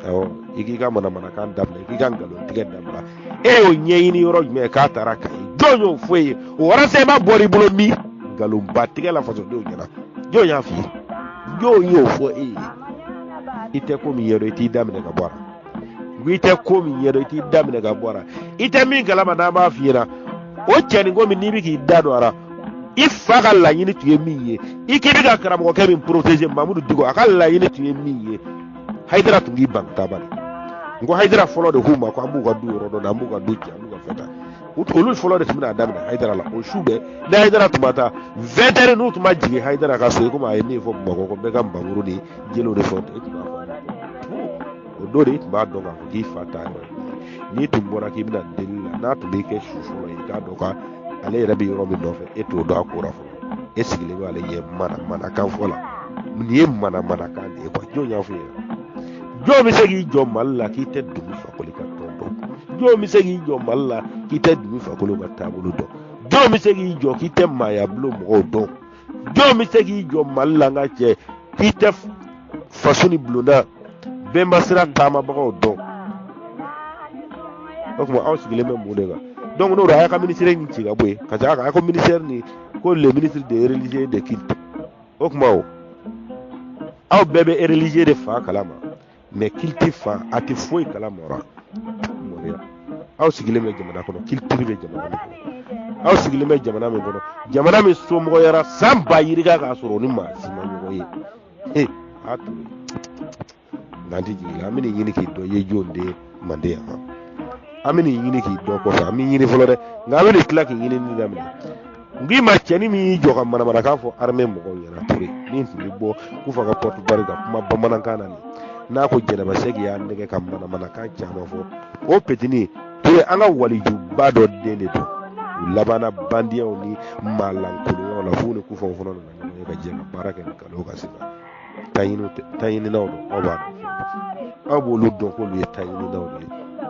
Awɔ, i k'i ka manamanakan dabila, i k'i ka nkalon tigɛ dabila. E y'o ɲɛɲini yɔrɔ jumɛn k'a taara Kayi? Jɔn y'o fɔ e ye? O renseignement bɔra i bolo min? Nkalonba tigɛ la fasodenw ɲɛna, jɔn y'a f'i ye? Jɔn y'o fɔ e ye? I tɛ ko min ɲɛdɔn, i t'i da minɛ ka bɔ a la. N ko i tɛ ko min ɲɛdɔn, i t'i da minɛ ka bɔ a la. I tɛ min kalama n'an b'a f'i ɲɛna, o cɛnin ko min n'i bɛ k'i da don a la, i fa ka laɲini tun ye min ye, i k'i bɛ ka karamɔgɔkɛ min protéger, Mamudu Diko, a ka laɲini tun ye min ye, Hayidara tun k'i ban ka taa bani. N ko Hayidara fɔlɔ de k'u ma ko an b'u ka du yɔrɔ dɔn, an b'u ka du ci, an b'u ka fɛn ta. Olu fɔlɔ de tun bɛna daminɛ Hayidara la o su bɛɛ. Ni Hayidara tun ma taa 20 heures, n'u tun ma jigin Hayidara ka so, i komi a ye min fɔ Bamakɔ ko bɛɛ ka npanmuru ni jeliw de fɔ, e tun b'a fɔ o don de, i tun b'a dɔn k'a fɔ k'i fa ta yɔrɔ ye. N'i tun bɔra k'i bɛna deli la, n'a tun b'i kɛ su fɔlɔ ye, i k'a dɔn ka ale yɛrɛ bɛ yɔrɔ min nɔfɛ, e t'o dɔn a ko la fɔlɔ. E sigilen b'ale ɲɛ manamanakan fɔ la. Nin ye manamanakan de ye quoi. Jɔn y'a fɔ e ye? Jɔn bɛ se k'i jɔ Mali la k'i tɛ Dunbi Fakoli ka tɔn dɔn? Jɔn bɛ se k'i jɔ Mali la k'i tɛ Dunbi Fakolo ka taabolo dɔn? Jɔn bɛ se k'i jɔ k'i tɛ maayabulon mɔgɔw dɔn? Jɔn bɛ se k'i jɔ Mali la n ka cɛ k'i tɛ faso ni bulonda bɛnba sira taamabagaw dɔn? O tuma aw sigilen bɛ mun de kan? Donc n'o don, a y'a ka ministère in ci ka bɔ yen ka segin a kan. A ko ministère nin ko le ministre des religieux de culte. O tuma o aw bɛɛ bɛ religieux de fan kalama, mais culte fan a tɛ foyi kalama o la. Mɔriya, aw sigilen bɛ jamana kɔnɔ, culture bɛ jamana min kɔnɔ, aw sigilen bɛ jamana min kɔnɔ, jamana min somɔgɔyara san ba yirika k'a sɔrɔ o ni maa si ma ɲɔgɔn ye. He, a to yen, nka an tɛ jigin la. An bɛna ɲini k'i dɔn i ye jɔn den manden yan. An bɛna ɲini k'i dɔn kɔfɛ. An bɛ ɲini fɔlɔ dɛ, nka an bɛna tila k'i ɲinini daminɛ. N k'i ma, cɛnin min y'i jɔ ka manamanakan fɔ armée mɔgɔw ɲɛna, Ture min tun bɛ bɔ k'u fa ka porte parole ka kuma bamanankan na nin n'a ko Jɛnɛba Sɛki y'a nɛgɛ ka manamanakan caman fɔ, o petini Ture, an ka walijuba dɔ den de don. U labanna bandiyaw ni maalankolonyaw la f'u ni kufaw fana nana ɲɔgɔn ye ka jɛ ka baara kɛ nkalon kan. Sisan taɲininaw don, aw b'a dɔn, aw b'olu dɔn k'olu ye taɲininaw de ye.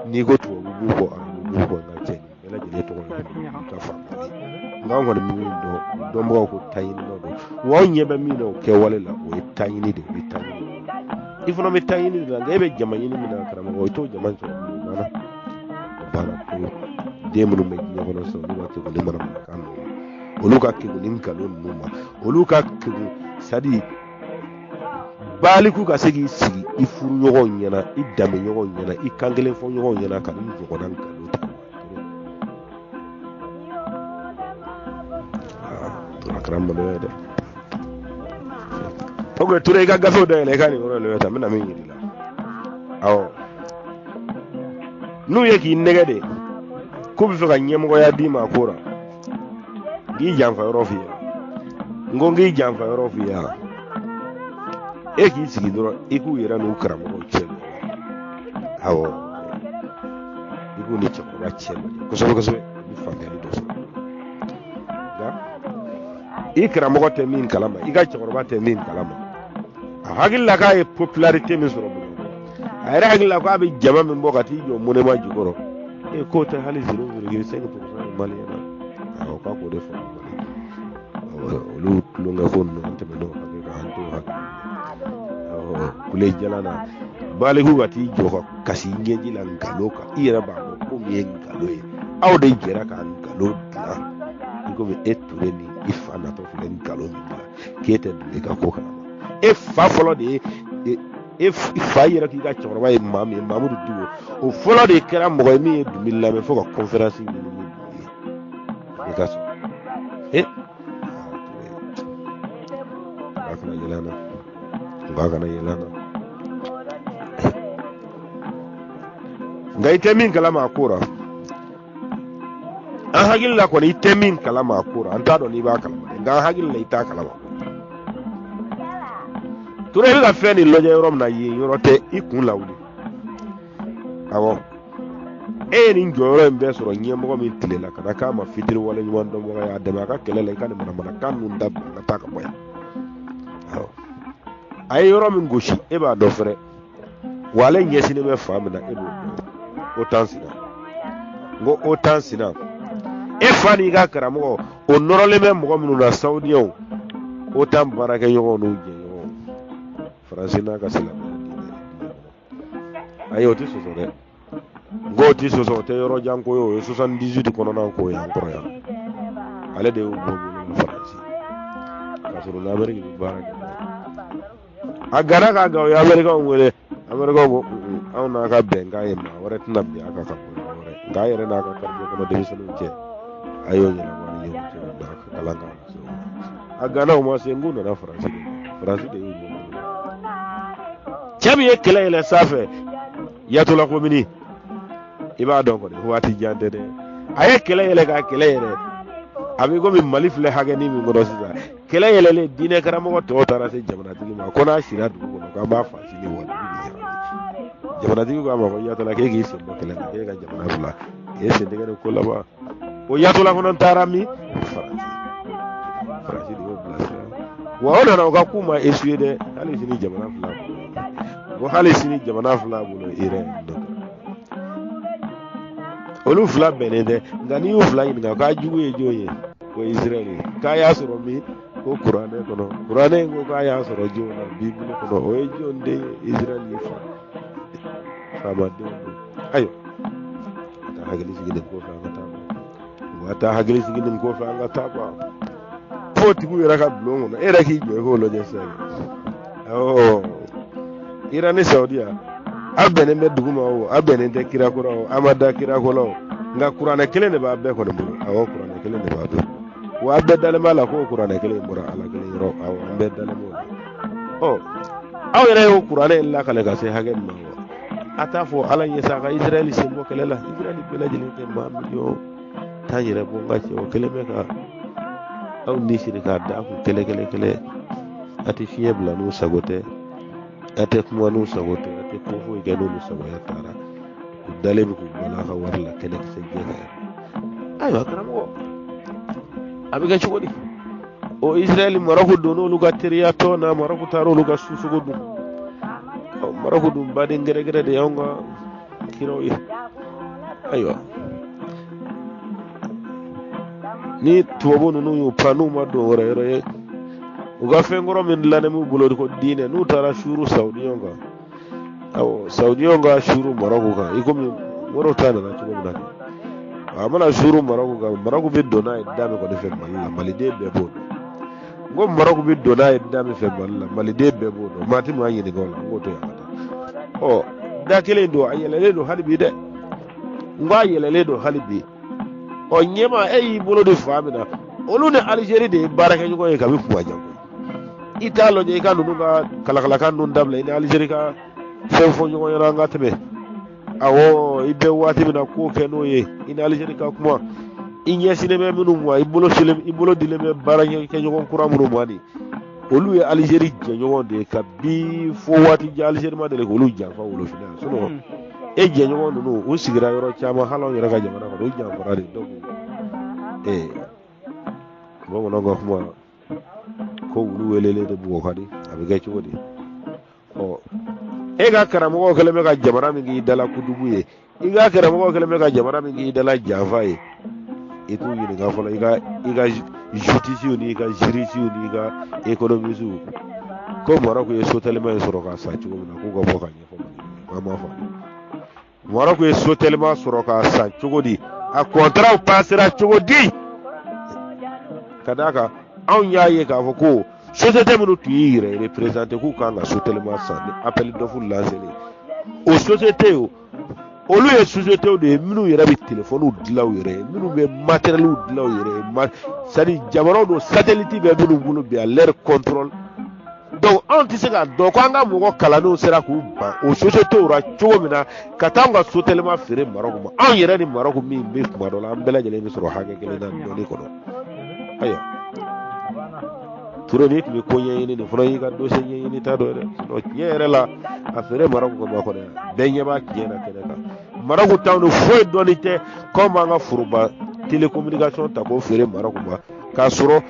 N'i ko tubabu b'u kɔ, arabu b'u kɔ, nka cɛ nin bɛɛ lajɛlen tɔgɔ ye ka faamuyali. Nka an kɔni bɛ min dɔn, dɔnbagaw ko taɲininaw don, wa aw ɲɛ bɛ min na o kɛwale la, o ye taɲini de ye, o ye taɲini. I fana bɛ taɲini de la, nka e bɛ jama ɲini min na, karamɔgɔ, i t'o jama sɔrɔ bilen. O banna, o banna pewu. Den minnu bɛ diɲɛ kɔnɔ sisan, olu ka kegun ni manamanakan ninnu ma, olu ka kegun ni nkalon ninnu ma, olu ka kegun, c'est-à-dire baliku ka se k'i sigi i furuɲɔgɔnw ɲɛna, i danbeɲɔgɔnw ɲɛna, i kan kelen fɔ ɲɔgɔnw ɲɛna ka nin ɲɔgɔnna nkalon tigɛ. A kɛra maloya ye dɛ. Ok, Ture, i ka gafew dayɛlɛ, i ka nin yɔrɔ in lajɛ tan, n bɛna min yir'i la. Awɔ, n'u ye k'i nɛgɛ de k'u bɛ fɛ ka ɲɛmɔgɔya d'i ma a ko la, k'i janfa yɔrɔ f'i ye, n ko n k'i janfa yɔrɔ f'i ye, e k'i sigi dɔrɔn, i k'u yɛrɛ n'u karamɔgɔw cɛ lajɛ. Awɔ, i k'u ni cɛkɔrɔba cɛ lajɛ kosɛbɛ kosɛbɛ, i bɛ faamuyali dɔ sɔrɔ. Nka i karamɔgɔ tɛ min kalama, i ka cɛkɔrɔba tɛ min kalama, a hakili la k'a ye popularité min sɔrɔ Bamakɔ, a yɛrɛ hakili la k'a bɛ jama min bɔ ka t'i jɔ monument jukɔrɔ, e k'o tɛ hali 0,5% ye maliyɛn na. Awɔ, k'a k'o de faamu kɔni. Olu tulonkɛ ko ninnu, an tɛmɛn'o hakɛ kan, an t'o hakɛ. Awɔ, kule jalan na, baliku ka t'i jɔ ka kasi ɲɛji la nkalon kan, i yɛrɛ b'a dɔn ko min ye nkalon ye, aw de jɛra ka nkalon dilan. I komi e Ture ni i fa natɔ filɛ nkalon min dilan k'e tɛ don i ka ko kalama, e fa fɔlɔ de ye e fa yɛrɛ k'i ka cɛkɔrɔba ye maa min ye, Mamudu Diko, o fɔlɔ de kɛra mɔgɔ ye min ye Dunbi lamɛn fo ka conférence ɲini ni Dunbi ye i ka sɔrɔ e a kana yɛlɛ an na, nka kana yɛlɛ an na. Nka i tɛ min kalama a ko ra, an hakili la kɔni, i tɛ min kalama a ko ra, an t'a dɔn n'i b'a kalama dɛ, nka an hakili la i t'a kalama. Ture, i bɛ ka fɛn nin lajɛ yɔrɔ min na, yen yɔrɔ tɛ, i kun lawuli. Awɔ, e ye nin jɔyɔrɔ in bɛɛ sɔrɔ ɲɛmɔgɔ min tile la, ka na k'a ma fitiri wale ɲuman dɔnbaga ye, a dɛmɛ a ka kɛlɛ la, i ka nin manamanakan ninnu dabila, an ka taa ka bɔ yan. Awɔ, a ye yɔrɔ min gosi, e b'a dɔn fɛrɛ wa, ale ɲɛsinnen bɛ fan min na, e b'o dɔn. O tan sina, n ko o tan sina, e fa n'i ka karamɔgɔ, o nɔrɔlen bɛ mɔgɔ minnu na, sawudiyɛnw, o tan baarakɛɲɔgɔnw n'u jɛɲɔgɔnw, Faransi n'a ka silamɛya diinɛ diɲɛ kɔnɔ. Ayi, o tɛ sɔsɔ dɛ, n ko o tɛ sɔsɔ, o tɛ yɔrɔ jan ko ye, o ye 78 kɔnɔna ko ye an kɔrɔ yan. Ale de y'u bɔ bolo la Faransi, k'a sɔrɔ ni Ameriki bɛ baara kɛ. A gana k'a gan, o ye Amerikaw wele, Amerikaw ko anw n'a ka bɛnkan ye maa wɛrɛ tɛna bin a kan ka bɔ yɔrɔ wɛrɛ, nka a yɛrɛ n'a ka quartier kɔnɔ denmisɛnninw cɛ, a y'o ɲɛnabɔ ni ɲɔgɔn cɛ n'a ka kalan kan ka se o ma. A gana, o ma se, n k'u nana Faransi de ma, Faransi de y'u bɔ bolo la. Cɛ min ye kɛlɛ yɛlɛ sanfɛ Yatola Komini, i b'a dɔn kɔni, waati jan tɛ dɛ, a ye kɛlɛ yɛlɛ ka kɛlɛ yɛlɛ, a bɛ komi Mali filɛ hakɛnin min kɔnɔ sisan. Kɛlɛ yɛlɛlen, diinɛ karamɔgɔ tɔw taara se jamanatigi ma ko n'a sira dugu kɔnɔ k'an b'a fa sini wa dugu bɛ ɲagami. Jamanatigi ko a ma ko Yatola, k'e k'i sen bɔ kɛlɛ la, k'e ka jamana fila k'e sen tigɛ ni ko laban. O Yatola kɔnɔ taara min, Faransi, Faransi de y'o bilasira wa. O nana, o ka k'u ma essuyer dɛ, hali sini jamana fila bolo, ko hali sini jamana fila bolo i yɛrɛ dɔ. Olu fila bɛnnen tɛ, nka n'i y'u fila ɲininka k'a jugu ye jɔn ye, ko Israël ye. K'a y'a sɔrɔ min? Ko kuranɛ kɔnɔ. Kuranɛ in ko k'a y'a sɔrɔ jɔn na? Bibulu kɔnɔ. O ye jɔn den ye? Israël ye fa faamadenw don. Ayiwa, a taa hakili sigi nin ko fɛ, an ka taa wa taa hakili sigi nin ko fɛ, an ka taa ba fo tigiw yɛrɛ ka bulon kɔnɔ. E yɛrɛ k'i jɔ i k'o lajɛ sisan. Awɔ, Iran ni Saudiya, aw bɛnnen bɛ dugu ma o, aw bɛnnen tɛ kira ko la o, aw ma da kira ko la o, nka kuranɛ kelen de b'a bɛɛ kɔni bolo. Awɔ, kuranɛ kelen de b'a bɛɛ bolo, wa aw bɛɛ dalen b'a la k'o kuranɛ kelen in bɔra Ala kelen yɔrɔ. Awɔ, an bɛɛ dalen b'o la. Ɔ, aw yɛrɛ y'o kuranɛ in lakale ka se hakɛ min ma wa, a t'a fɔ Ala ɲɛ sa a ka Israɛl sen bɔ kɛlɛ la. Israɛl bɛɛ lajɛlen tɛ maa miliyɔn 10 yɛrɛ bɔ, n ka cɛ, o kelen bɛ ka aw ni siri k'a da kun kɛlɛ kɛlɛ kɛlɛ. A tɛ fiɲɛ bila n'u sago tɛ, a tɛ kuma n'u sago tɛ, a tɛ ko foyi kɛ n'olu sagoya taara. U dalen bɛ k'u balo a ka wari la kɛnɛkisɛ jɛ kan. Ayiwa karamɔgɔ, a bɛ kɛ cogo di? O Israɛl Marɔku donn'olu ka teriya tɔn na, Marɔku taara olu ka susogo dun. Marɔku dun baden gɛrɛgɛrɛ de y'anw ka kiraw ye. Ayiwa, ni tubabu ninnu y'u pan, n'u ma don wɛrɛ yɔrɔ ye, u ka fɛn kɔrɔ min dilannen b'u bolo ko diinɛ, n'u taara suuru sawudiyɔn kan, awɔ, sawudiyɔn ka suuru marɔku kan, i komi moriw ta nana cogo min na kɛ, a mana suuru marɔku kan, Marɔku bɛ don n'a ye da min kɔni fɛ Mali la, maliden bɛɛ b'o dɔn. N ko Marɔku bɛ don n'a ye da min fɛ Mali la, maliden bɛɛ b'o dɔn, maa tɛ maa ɲininka o la. N k'o to yen a ka taa. Ɔ, da kelen don, a yɛlɛlen don hali bi dɛ. N ko a yɛlɛlen don hali bi. Ɔ, ɲɛma, e y'i bolo di fan min na, olu ni Alizeri de ye baarakɛɲɔgɔn ye kabi kuma jan koyi. I t'a lajɛ i ka ninnu ka kalakalakan ninnu dabila, i ni Alizeri ka fɛn fɔ ɲɔgɔn ɲɛna, an ka tɛmɛ. Awɔ, i bɛ waati min na, ko kɛ n'o ye, i ni Alizeri ka kuma. I ɲɛsinnen bɛ minnu ma, i bolo silen, i bolo dilen bɛ baarakɛɲɔgɔn kura minnu ma nin, olu ye Alizeri jɛɲɔgɔn de ye kabi fo waati jan. Alizeri ma deli k'olu janfa wolofinna. Sinon e jɛɲɔgɔn ninnu, u sigira yɔrɔ caman, hali anw yɛrɛ ka jamana kɔnɔ, u janfara de. Donc bamananw ka kuma ko wulu welelen de bugɔ ka di, a bɛ kɛ cogo di? Ɔ, e ka karamɔgɔw kɛlen bɛ ka jamana min k'i dala kudubu ye, i ka karamɔgɔw kɛlen bɛ ka jamana min k'i dala janfa ye, i t'u ɲininka fɔlɔ? I ka jutisiw n'i ka jurisiw n'i ka économisiw ko Marɔku ye sotelima in sɔrɔ k'a san cogo min na, k'u ka bɔ ka ɲɛfɔ Mali ye. An m'a faamu. Marɔku ye sotelima sɔrɔ k'a san cogo di? A kɔntaraw pasera cogo di? Ka d'a kan anw y'a ye k'a fɔ ko société minnu tun y'i yɛrɛ représenté k'u kan ka sotelima san ni appel d'offre lancé, o société o, olu ye société de ye minnu yɛrɛ bɛ telefɔniw dilan u yɛrɛ ye, minnu bɛ matériels dilan u yɛrɛ ye, c'est à dire jamanaw don, satellite bɛ minnu bolo bi à leur contrôle. Donc anw tɛ se k'a dɔn ko an ka mɔgɔ kalannenw sera k'u ban o société la cogo min na ka taa anw ka sotelima feere Marɔku ma. Anw yɛrɛ ni Marɔku min bɛ kuma dɔ la, an bɛɛ lajɛlen bɛ sɔrɔ hakɛ kelen na dɔnni kɔnɔ. Ayiwa Ture, n'i tun bɛ ko ɲɛɲini, nin fana y'i ka dossier ɲɛɲini ta dɔ ye dɛ. Sinon tiɲɛ yɛrɛ la, a feere Marɔku kama kɔni, bɛɛ ɲɛ b'a tiɲɛ na kɛnɛ kan. Marɔku t'anw ni foyi dɔnni tɛ k'anw b'an ka foroba télécommunication ta k'o feere Marɔku ma, k'a sɔrɔ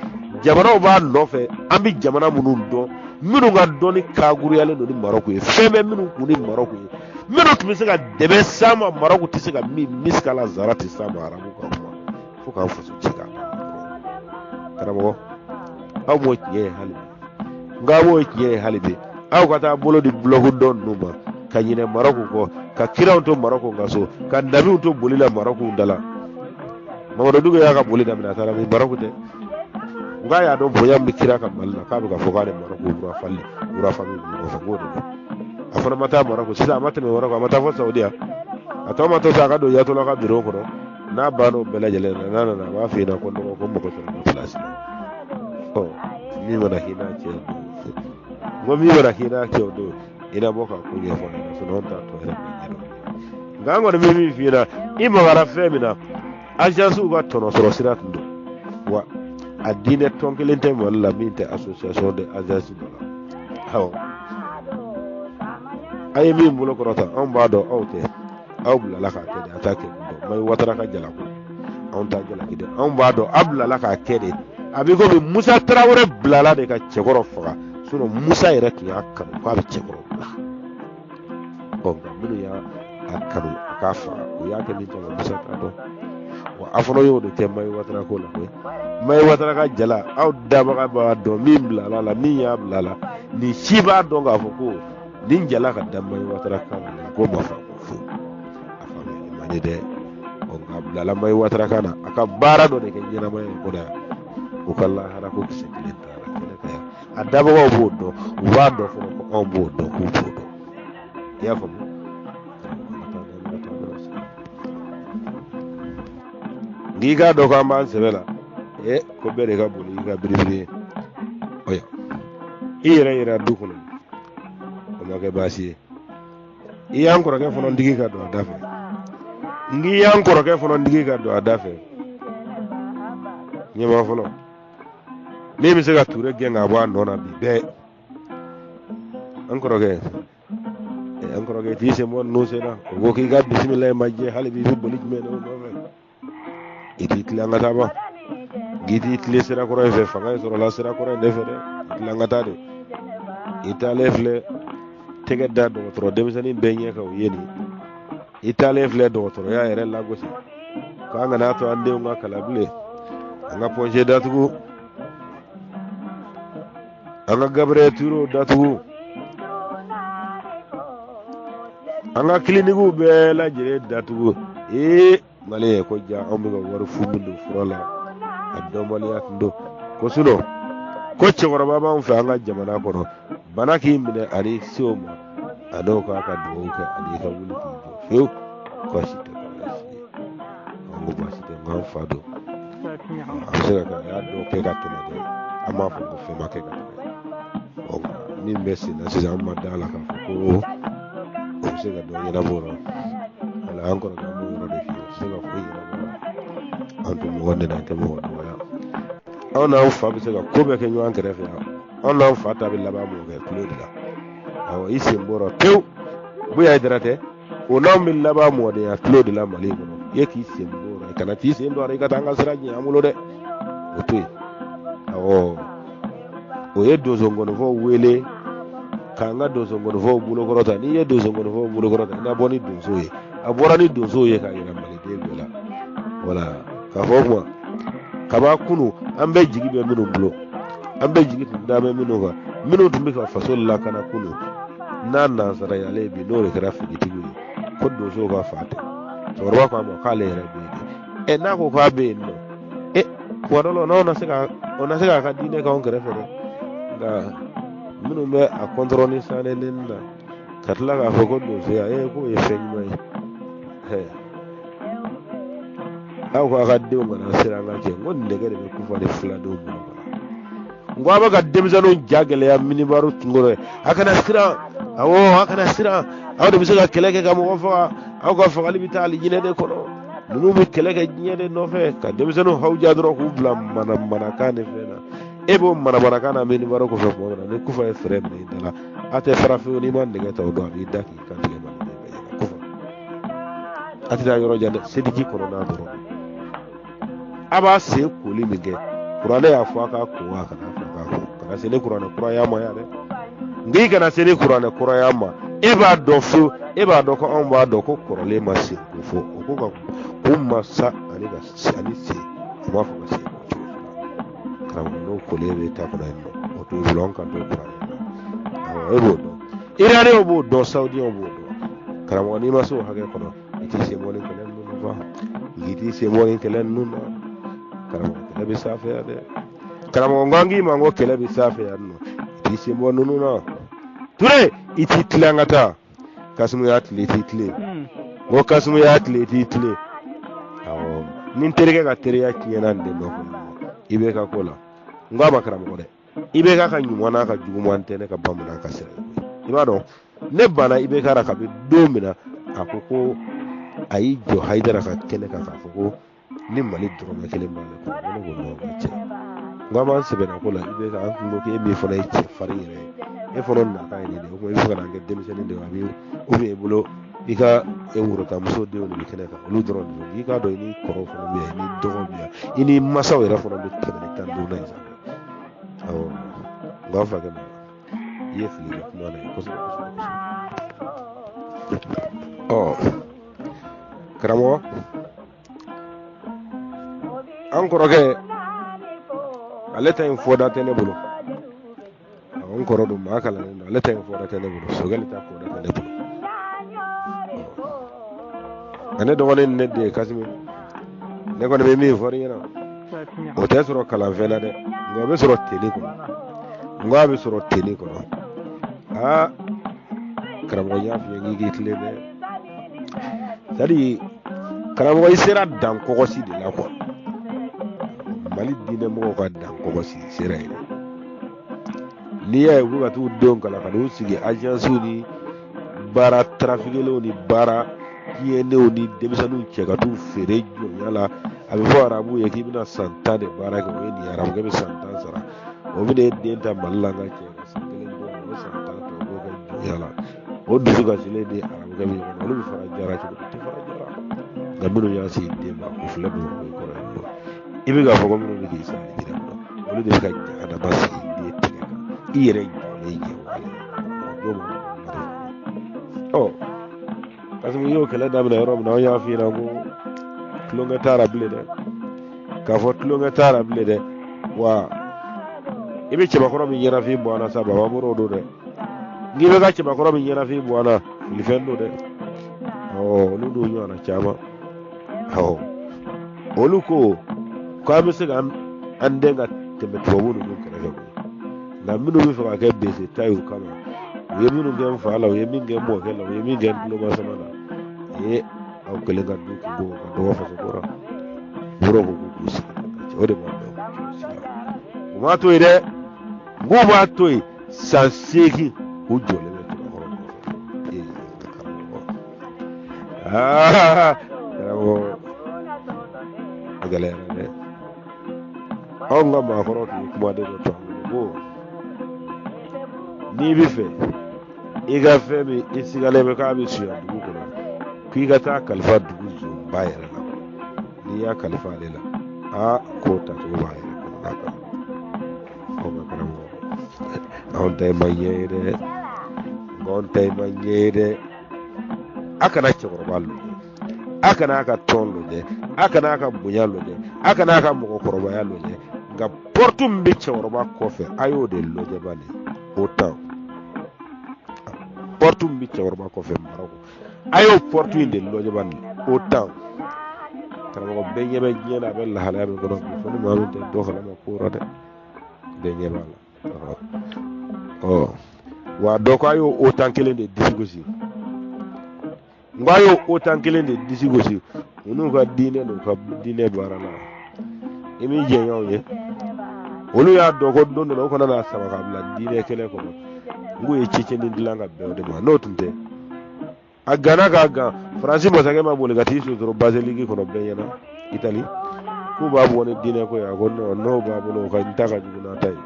jamanaw b'a nɔfɛ. An bɛ jamana minnu dɔn, minnu ka dɔnni kaguruyalen don ni Marɔku ye, fɛn bɛ minnu kun ni Marɔku ye, minnu tun bɛ se ka dɛmɛ s'an ma, Marɔku tɛ se ka min misikala zara tɛ s'an ma arabu ka kuma fo k'an faso ci k'a ban. Karamɔgɔ, aw m'o tiɲɛ ye hali bi, nka aw b'o tiɲɛ ye hali bi. Aw ka taa bolo di bulɔku dɔ ninnu ma ka ɲinɛ Marɔku kɔ, ka kiraw to Marɔku ka so, ka nabiw to boli la Marɔku da la. Mamadu Dugu y'a ka boli daminɛ, a taara min? Marɔku tɛ. Nka y'a dɔn bonya min bɛ kira ka Mali la, k'a bɛ ka fɔ k'ale Marɔku roi fali roi famille bɛ ɲɔgɔn fɛ, k'o de don. A fana ma taa Marɔku sisan, a ma tɛmɛ Marɔku, a ma taa fɔ Saudiya. A tɔ ma to sa, a ka don Yatɔla ka biro kɔnɔ. N'a banna o bɛɛ lajɛlen na, n'a nana, a b'a f'i ɲɛna ko dɔgɔ, ko n mago sɔrɔ n ka place la. Ɔ, min mana k'i n'a cɛ don, n ko min mana k'i n'a cɛ o don, i na bɔ ka ko ɲɛfɔ an ɲɛna. Sinon anw t'a tɔ yɛrɛ bɛɛ ɲɛdɔn. Nka an kɔni bɛ min f'i ɲɛna, i magara fɛn min na, agencew ka tɔnɔ sɔrɔ sira tun don wa. A diinɛ tɔn kelen tɛ Mali la min tɛ association de agence dɔ la. Awɔ, a ye min bolo kɔrɔta, anw b'a dɔn aw tɛ, aw bilala k'a kɛ de. A t'a kɛ kun dɔn. Mayi Watara ka jalako, anw t'a jalaki dɛ. Anw b'a dɔn aw bilala k'a kɛ de. A bɛ komi Musa Tarawele bilala de ka Cɛkɔrɔ faga. Sinon Musa yɛrɛ tun y'a kanu k'a bɛ Cɛkɔrɔ bila. Ɔ, nka minnu y'a kanu a k'a faga. U y'a kɛ min kama, Musa t'a dɔn. Wa a fana y'o de kɛ Mayi Watara ko la koyi. Mayi Watara ka jala, aw dabaga b'a dɔn min bilala la, min y'a bila la, nin si b'a dɔn k'a fɔ ko nin jala ka da Mayi Watara kan na, nin ko ma faamu fewu. A faamuyali man di dɛ. Ɔ, nka a bilala Mayi Watara kan na, a ka baara dɔ de kɛ ɲɛnamaya in kɔnɔ yan, ko ka lahara ko kisɛ kelen taara kɛnɛ kan yan. A dabagaw b'o dɔn, u b'a dɔn fana ko anw b'o dɔn, k'u b'o dɔn. I y'a faamu? N'i k'a dɔn k'an b'an sɛbɛ la, ee, ko bɛɛ de ka bon n'i ka biribiri ye. Ɔyɔ, i yɛrɛ yira du kɔnɔ, o ma kɛ baasi ye. I y'an kɔrɔkɛ fana digi ka don a da fɛ. N k'i y'an kɔrɔkɛ fana digi ka don a da fɛ. Ɲɛmaa fɔlɔ min bɛ se ka Ture gɛn ka bɔ a nɔ na bi bɛɛ, an kɔrɔkɛ, an kɔrɔkɛ t'i sen bɔ ninnu sen na. O ko k'i ka bisimila ma jɛ hali bi, i bɛ boli jumɛn de o nɔfɛ? I t'i tilen an ka taa ba, k'i t'i tilen sira kɔrɔ in fɛ. Fanga in sɔrɔla sira kɔrɔ in de fɛ dɛ. I tilen an ka taa de. I taalen filɛ tɛgɛ da dɔgɔtɔrɔ denmisɛnnin bɛɛ ɲɛ kan, o ye nin. I taalen filɛ dɔgɔtɔrɔya yɛrɛ lagosi, k'an kana to an denw ka kalan bilen, an ka Point G datugu, an ka Gabriel Touré datugu, an ka kilinikiw bɛɛ lajɛlen datugu. Ee, Mali ye ko ja, anw bɛ ka wari fu min don fura la, a dɔnbaliya tun don ko sinon ko cɛkɔrɔba b'anw fɛ an ka jamana kɔnɔ, bana k'i minɛ ani se o ma, a n'o k'a ka dugawu kɛ ani ka wuli k'i jɔ fiyewu, baasi tɛ baasi ye. An ko baasi tɛ, n k'an fa don, a bɛ se ka kɛ a y'a dɔw kɛ ka tɛmɛ dɛ, an b'a fɔ ko fɛn ma kɛ ka tɛmɛ. Ɔ, min bɛ sen na sisan, an ma da la k'a fɔ ko o bɛ se ka dɔ ɲɛnabɔ o la. Wala an kɔrɔkɛ, an b'o yɔrɔ de f'i ye, o tɛ se ka foyi ɲɛnabɔ a la. An tɛ mɔgɔ nɛni, an tɛ mɔgɔ dɔgɔya. Anw n'an fa bɛ se ka ko bɛɛ kɛ ɲɔgɔn kɛrɛfɛ yan, anw n'an fa ta bɛ laban mun kɛ tulo de la. Awɔ, i sen bɔra pewu, Buya Hayidara tɛ o, n'anw bɛ laban mɔdenya tulo de la Mali kɔnɔ. I ye k'i sen bɔ o la, kana t'i sen don a la, i ka taa an ka sira jɛ an bolo dɛ, o to yen. Awɔ, o ye donsonkɔnifɔw wele k'an ka donsonkɔnifɔw bolokɔrɔta. N'i ye donsonkɔnifɔw bolokɔrɔta, i na bɔ ni donso ye. A bɔra ni donsow ye k'a yira maliden bɛɛ la. Wala k'a fɔ o kuma kaba kunu, an bɛɛ jigi bɛ minnu bolo, an bɛɛ jigi tun da bɛ minnu kan, minnu tun bɛ ka faso lakana kunu, n'a nansarayalen bi, n'o de kɛra finitigiw ye, ko donsow ka fa tɛ. Cɛkɔrɔba ko a ma k'ale yɛrɛ bɛ yen de. Ɛ, n'a ko k'a bɛ yen nɔ, ɛ, kuma dɔ la n'aw na se ka o na se k'a ka diinɛ k'anw kɛrɛfɛ dɛ. Nka minnu bɛ a kɔntɔrɔ ni sanɛ neni na ka tila k'a fɔ ko donsoya, ee, k'o ye fɛn ɲuman ye. Ɛ, aw ko a ka denw kana siran ka cɛ, n ko nɛgɛ de bɛ kufa ni filadenw bolo kɔnɔ. N ko a bɛ ka denmisɛnninw ja gɛlɛya minibaru kunkɔrɔ ye, a kana siran. Awɔ, a kana siran, aw de bɛ se ka kɛlɛ kɛ ka mɔgɔ faga, aw ka fagali bɛ taa alijinɛ de kɔnɔ. Ninnu bɛ kɛlɛ kɛ diɲɛ de nɔfɛ, ka denmisɛnninw hawuja dɔrɔn k'u bila manamanakan de fɛn na. E b'o manamanakan na minibaru kɔfɛ tuma min na, ni kufa ye fɛrɛ minɛ i da la, a tɛ fara fewu. N'i ma nɛgɛ ta o don, a b'i da k'i kan tigɛ maliden bɛɛ ɲɛna. Kufa, a tɛ taa yɔrɔ jan dɛ, seliji kɔnɔna dɔrɔn. A b'a sen koli min kɛ, kuranɛ y'a fɔ a k'a ko, a kana fɔ a k'a ko. Kana se ni kuranɛ kura y'a ma yan dɛ. Nka i kana se ni kuranɛ kura y'a ma. E b'a dɔn fewu, e b'a dɔn ko anw b'a dɔn ko kɔrɔlen ma sen ko fɔ. O ko ka kun ma sa ani ka ani sen, a b'a fɔ ka sen ko cogo si la. Karamɔgɔ, n'o kolen bɛ ta kɔnɔ yen nɔ, o t'o bolo, an kan t'o kuranɛ na. Awɔ, e b'o dɔn, Iraniyɛnw b'o dɔn, Sawudiyɛnw b'o dɔn. Karamɔgɔ, n'i ma se o hakɛ kɔnɔ, i t'i sen bɔ nin kɛlɛ ninnu na fa, i t'i sen bɔ nin kɛlɛ ninnu na. Karamɔgɔ, kɛlɛ bɛ s'a fɛ yan dɛ. Karamɔgɔ, n ko k'i ma, n ko kɛlɛ bɛ s'a fɛ yan nɔ, i t'i sen bɔ ninnu na. Ture, i t'i tilen an ka taa. Kasimu y'a tile, i t'i tilen. N ko Kasimu y'a tile, i t'i tilen. Awɔ, ni n terikɛ ka teriya tiɲɛna nin de nɔfɛ, i bɛ ka ko la. N ko a ma karamɔgɔ dɛ, IBK ka ɲuman n'a ka juguman tɛ ne ka bamanan ka sira ye. I b'a dɔn, ne banna IBK la kabi don min na a ko ko a y'i jɔ Hayidara ka kɛnɛ kan k'a fɔ ko ni Mali dɔrɔmɛ kelen b'ale kɔnɔ. Ko ne ko non, ka cɛ, n ko an b'an sɛbɛnna ko la IBK, an tun ko k'e min fana ye cɛ farin yɛrɛ ye, e fana nakan ye nin de ye. O kuma i bɛ fɛ ka n'an kɛ denmisɛnnin de ye, a bɛ ou bien i bolo i ka worotamuso denw de bɛ kɛnɛ kan, olu dɔrɔn de don. I k'a dɔn i ni kɔrɔw fana bɛ yan, i ni dɔgɔw bɛ yan, i ni masaw yɛrɛ fana bɛ 115 in sanfɛ. Awɔ, n k'an fakɛ ma, i ye fili kɛ kuma na kosɛbɛ kosɛbɛ kosɛbɛ. Ɔ. Karamɔgɔ, an kɔrɔkɛ, ale ta in fɔda tɛ ne bolo. N kɔrɔ don, maa kalannen don. Ale ta in fɔda tɛ ne bolo, Sogɛli ta fɔda tɛ ne bolo. Nka ne dɔgɔnin, ne den Kasimi, ne kɔni bɛ min fɔ i ɲɛna, o tɛ sɔrɔ kalanfɛn na dɛ, nka o bɛ sɔrɔ teni kɔnɔ. N ko a bɛ sɔrɔ teni kɔnɔ. Aa karamɔgɔ, n y'a f'i ye k'i k'i tilen dɛ. C'est à dire karamɔgɔ, i sera dan kɔgɔsi de la quoi. Mali diinɛ mɔgɔw ka dan kɔgɔsi sera yen. N'i y'a ye u bɛ ka t'u denw kalan ka n'u sigi agences ni baara trafiquelenw ni baara tiɲɛnenw ni denmisɛnninw cɛ ka t'u feere jɔnya la, a bɛ fɔ arabuw ye k'i bɛna san 10 de baara kɛ. O ye nin ye, arabukɛ bɛ san 10 sara, o bɛna e den ta Mali la, n ka cɛ, ka san kelen d'o ma, o san 10 tɔ o b'o kɛ jɔnya la. O dusu kasilen ni arabukɛ bɛ ɲɔgɔn na, olu bɛ fara jara cogo di? Tɛ fara jara. Nka minnu y'a se den ma, o filɛ Bamakɔ i kɔrɔ yan nɔ. I bɛ k'a fɔ ko minnu bɛ k'i sa alijinɛ kɔnɔ, olu de bɛ ka jahanama sigi den tɛgɛ kan i yɛrɛ jɔlen ɲɛ wale jɔn ma. Ɔ Kasimu, i y'o kɛlɛ daminɛ yɔrɔ min na, an y'a f'i ɲɛna ko tulonkɛ t'a la bilen dɛ, k'a fɔ tulonkɛ t'a la bilen dɛ. Wa i bɛ cɛbakɔrɔ min ɲɛnafin bɔ an na sa, baba moriw don dɛ. N'i bɛ ka cɛbakɔrɔ min ɲɛnafin bɔ an na, filifɛn don dɛ. Awɔ, olu n'u ɲɔgɔnna caman. Awɔ, olu ko k'an bɛ se ka an den ka tɛmɛ tubabu ninnu kɛrɛfɛ koyi. Nka minnu bɛ fɛ ka kɛ bese ta ye u kama, u ye minnu kɛ n fa la, u ye min kɛ n mɔkɛ la, u ye min kɛ n tulomasama la, ee, aw kelen ka du kunko ka dɔgɔ faso kɔrɔ. Moriw ko k'u k'u sigi ka cɛ, o de ma bɛn u si la. U m'a to yen dɛ, n k'u b'a to yen san 8, u jɔlen bɛ cɛbakɔrɔ nɔfɛ. Ee karamɔgɔ, aa karamɔgɔ, a gɛlɛyara dɛ. Anw ka maakɔrɔ tun ye kumaden dɔ to an bolo ko n'i bɛ fɛ i ka fɛn min i sigalen bɛ k'a bɛ sunya dugu kɔnɔ, k'i ka taa kalifa dugu zonba yɛrɛ la. N'i y'a kalifa ale la, aa, k'o tacogo b'a yɛrɛ kɔnɔna kan. Anw ka karamɔgɔ, anw ta ma ɲɛ ye dɛ, anw ta ma ɲɛ ye dɛ. A kana cɛkɔrɔba lajɛ, a kana a ka tɔn lajɛ, a kana a ka bonya lajɛ, a kana a ka mɔgɔkɔrɔbaya lajɛ, nka porte min bɛ cɛkɔrɔba kɔfɛ, a y'o de lajɛ bani. O tan porte min bɛ cɛkɔrɔba kɔfɛ Marɔku, a y'o porte in de lajɛ bani. O tan karamɔgɔ, bɛɛ ɲɛ bɛ diɲɛ na, a bɛ lahalaya min kɔnɔ bi, fo ni maa min tɛ dɔ kalama ko rɔ dɛ, bɛɛ ɲɛ b'a la. Ɔ wa dɔ ko a y'o OTAN kelen de disi gosi. N ko a y'o OTAN kelen de disi gosi, u n'u ka diinɛ n'u ka diinɛ baara la. I m'i jɛɲɔgɔnw ye, olu y'a dɔn ko don dɔ la u kana n'a sama ka bila diinɛ kɛlɛ kɔnɔ. N k'u ye Tchétchénie dilan ka bɛn o de ma. N'o tun tɛ, a ganna k'a gan. Faransi masakɛ ma boli ka t'i sotoro basilique kɔnɔ bɛɛ ɲɛna Itali k'u b'a bɔ ni diinɛ ko ye? A ko non, n'o b'a bolo, o ka n ta ka jugu n'a ta ye.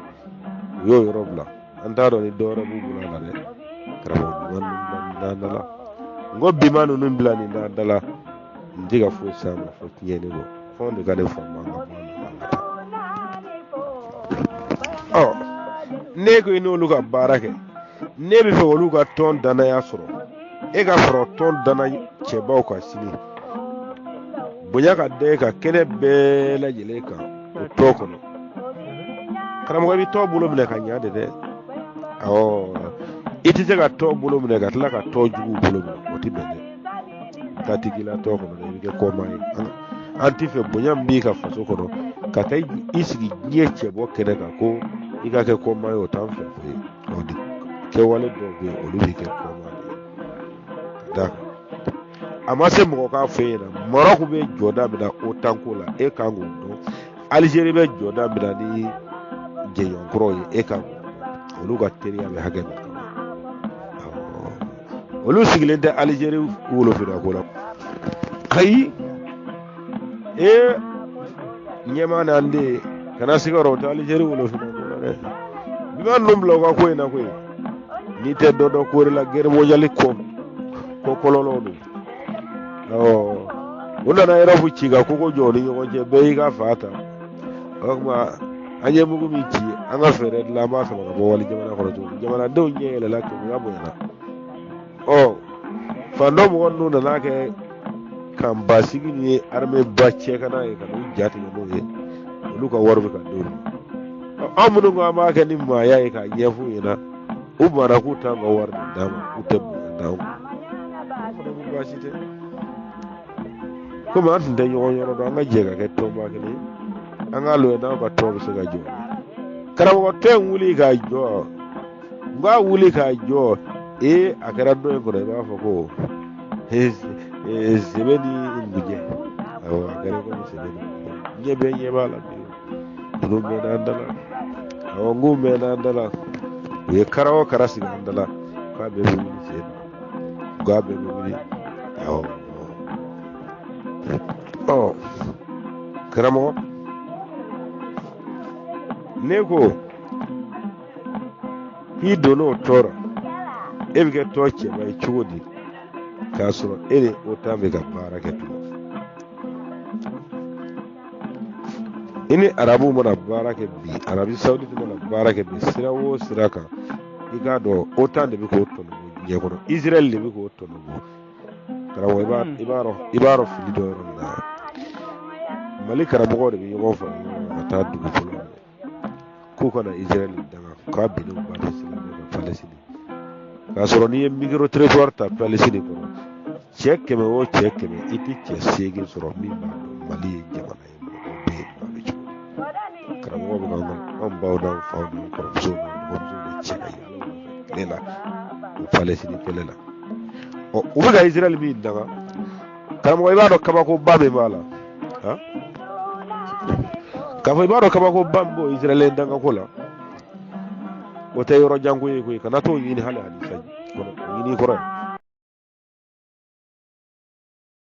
U y'o yɔrɔ bila. An t'a dɔn ni dɔ wɛrɛ b'u bolo a la dɛ. Karamɔgɔ, bi ma ninnu bila nin n'an da la. N ko bi ma ninnu bila nin n'an da la, n tɛ ka foyi s'a ma fo tiɲɛni kɔ. Fɛnw de ka ne faamu, an ka bɔ a la, an ka taa. Ɔ ne ko i n'olu ka baara kɛ, ne bɛ fɛ olu ka tɔn danaya sɔrɔ, e ka fara tɔn dana cɛbaw kan sini, bonya ka da e kan kɛnɛ bɛɛ lajɛlen kan o tɔn kɔnɔ. Karamɔgɔ, i bɛ tɔn bolo minɛ ka ɲa de dɛ. Awɔ, i tɛ se ka tɔn bolo minɛ ka tila ka tɔn juguw bolo minɛ, o tɛ bɛn dɛ. Ta tɛ k'i la tɔn kɔnɔ dɛ, i bɛ kɛ kɔmaa ye. An tɛ fɛ bonya min b'i ka faso kɔnɔ ka taa i sigi diɲɛ cɛbɔ kɛnɛ kan ko i ka kɛ kɔmaa ye, o t'an fɛ koyi. Ɔ ni kɛwale dɔw bɛ yen, olu bɛ kɛ kɔmaa de ye ka d'a kan a ma se mɔgɔ k'a fɔ e ɲɛna. Marɔku bɛ jɔda min na OTAN ko la, e kan k'o dɔn. Alizeri bɛ jɔda min na ni jɛɲɔgɔn kɔrɔw ye, e kan k'o dɔn. Olu ka teriya bɛ hakɛ min kama, olu sigilen tɛ Alizeri wolofinna ko la. Ayi, ee, ɲɛmaa n'an den kana siga o tɛ Alizeri wolofinna ko la dɛ. Bi ma ninnu bila u ka ko in na koyi. N'i tɛ dɔ dɔn ko la, guerre mondiale kɔ ko kɔlɔlɔw don. Awɔ, u nana Erɔpu ci ka kogo jɔ u ni ɲɔgɔn cɛ, bɛɛ y'i ka fa ta. O tuma an ye mugu min ci, an ka fɛɛrɛ dilan, an b'a sama ka bɔ wali jamana kɔnɔ cogo min. Jamanadenw ɲɛ yɛlɛla, kegunya bonyana. Ɔ fan dɔ mɔgɔ ninnu nana kɛ kanba sigi ni ye armée ba cɛkana ye ka n'u ja tigɛ n'o ye, olu ka wari bɛ ka d'olu ma. Anw minnu ko an b'a kɛ ni maaya ye k'a ɲɛf'u ɲɛna, u banna k'u t'an ka wari de d'an ma, k'u tɛ bonya d'an ma. Fana ko baasi tɛ, komi an tun tɛ ɲɔgɔn yɔrɔ dɔn, an ka jɛ ka kɛ tɔnba kelen ye, an k'a lajɛ n'aw ka tɔn bɛ se ka jɔ. Karamɔgɔ, tɔn in wuli k'a jɔ, n k'a wuli k'a jɔ, ee, a kɛra don in kɔnɔ i b'a fɔ ko sebe ni ngujɛ. Awɔ, a kɛra komi sebe ni ngujɛ. Ɲɛ bɛɛ ɲɛ b'a la bi, ninnu mɛnna an da la. Awɔ, n k'u mɛnna an da la. U ye kara o kara sigi an da la k'a bɛɛ bɛ wuli sen na, k'a bɛɛ bɛ wuli. Awɔ, ɔ karamɔgɔ, ne ko k'i donna o tɔn rɔ, e bɛ kɛ tɔn cɛba ye cogo di k'a sɔrɔ e ni OTAN bɛ ka baara kɛ tugun? I ni arabuw mana baara kɛ bi, Arabi Sawuditi mana baara kɛ bi sira o sira kan, i k'a dɔn OTAN de bɛ k'o tɔnɔ bɔ diɲɛ kɔnɔ, Israɛl de bɛ k'o tɔnɔ bɔ. Karamɔgɔ, i b'a dɔn fili dɔ yɔrɔ min na, Mali karamɔgɔw de bɛ ɲɔgɔn fara ɲɔgɔn kan ka taa dugukolo minɛ k'u ka na Israël danga k'a binna u ba silamɛ kan Palestine, k'a sɔrɔ n'i ye micro trottoir ta Palestine kɔnɔ, cɛ 100 o cɛ 100, i tɛ cɛ 8 sɔrɔ min b'a dɔn Mali ye jamana ye, mɔgɔw bɛ yen, maa bɛ cogo di. Karamɔgɔ bɛ k'an anw baw n'an faw n'an kɔrɔmusow n'an dɔgɔmusow de cɛ ka yaala u nɔfɛ tile la o Palestine kɛlɛ la. Ɔ, u bɛ ka Israël min danga, karamɔgɔ, i b'a dɔn kabakoba min b'a la, han, k'a fɔ i b'a dɔn kabakoba min b'o Israël dangako la, o tɛ yɔrɔ jan ko ye koyi. Kana t'o ɲini hali hadisa kɔnɔ, o ɲini kɔrɔ ye.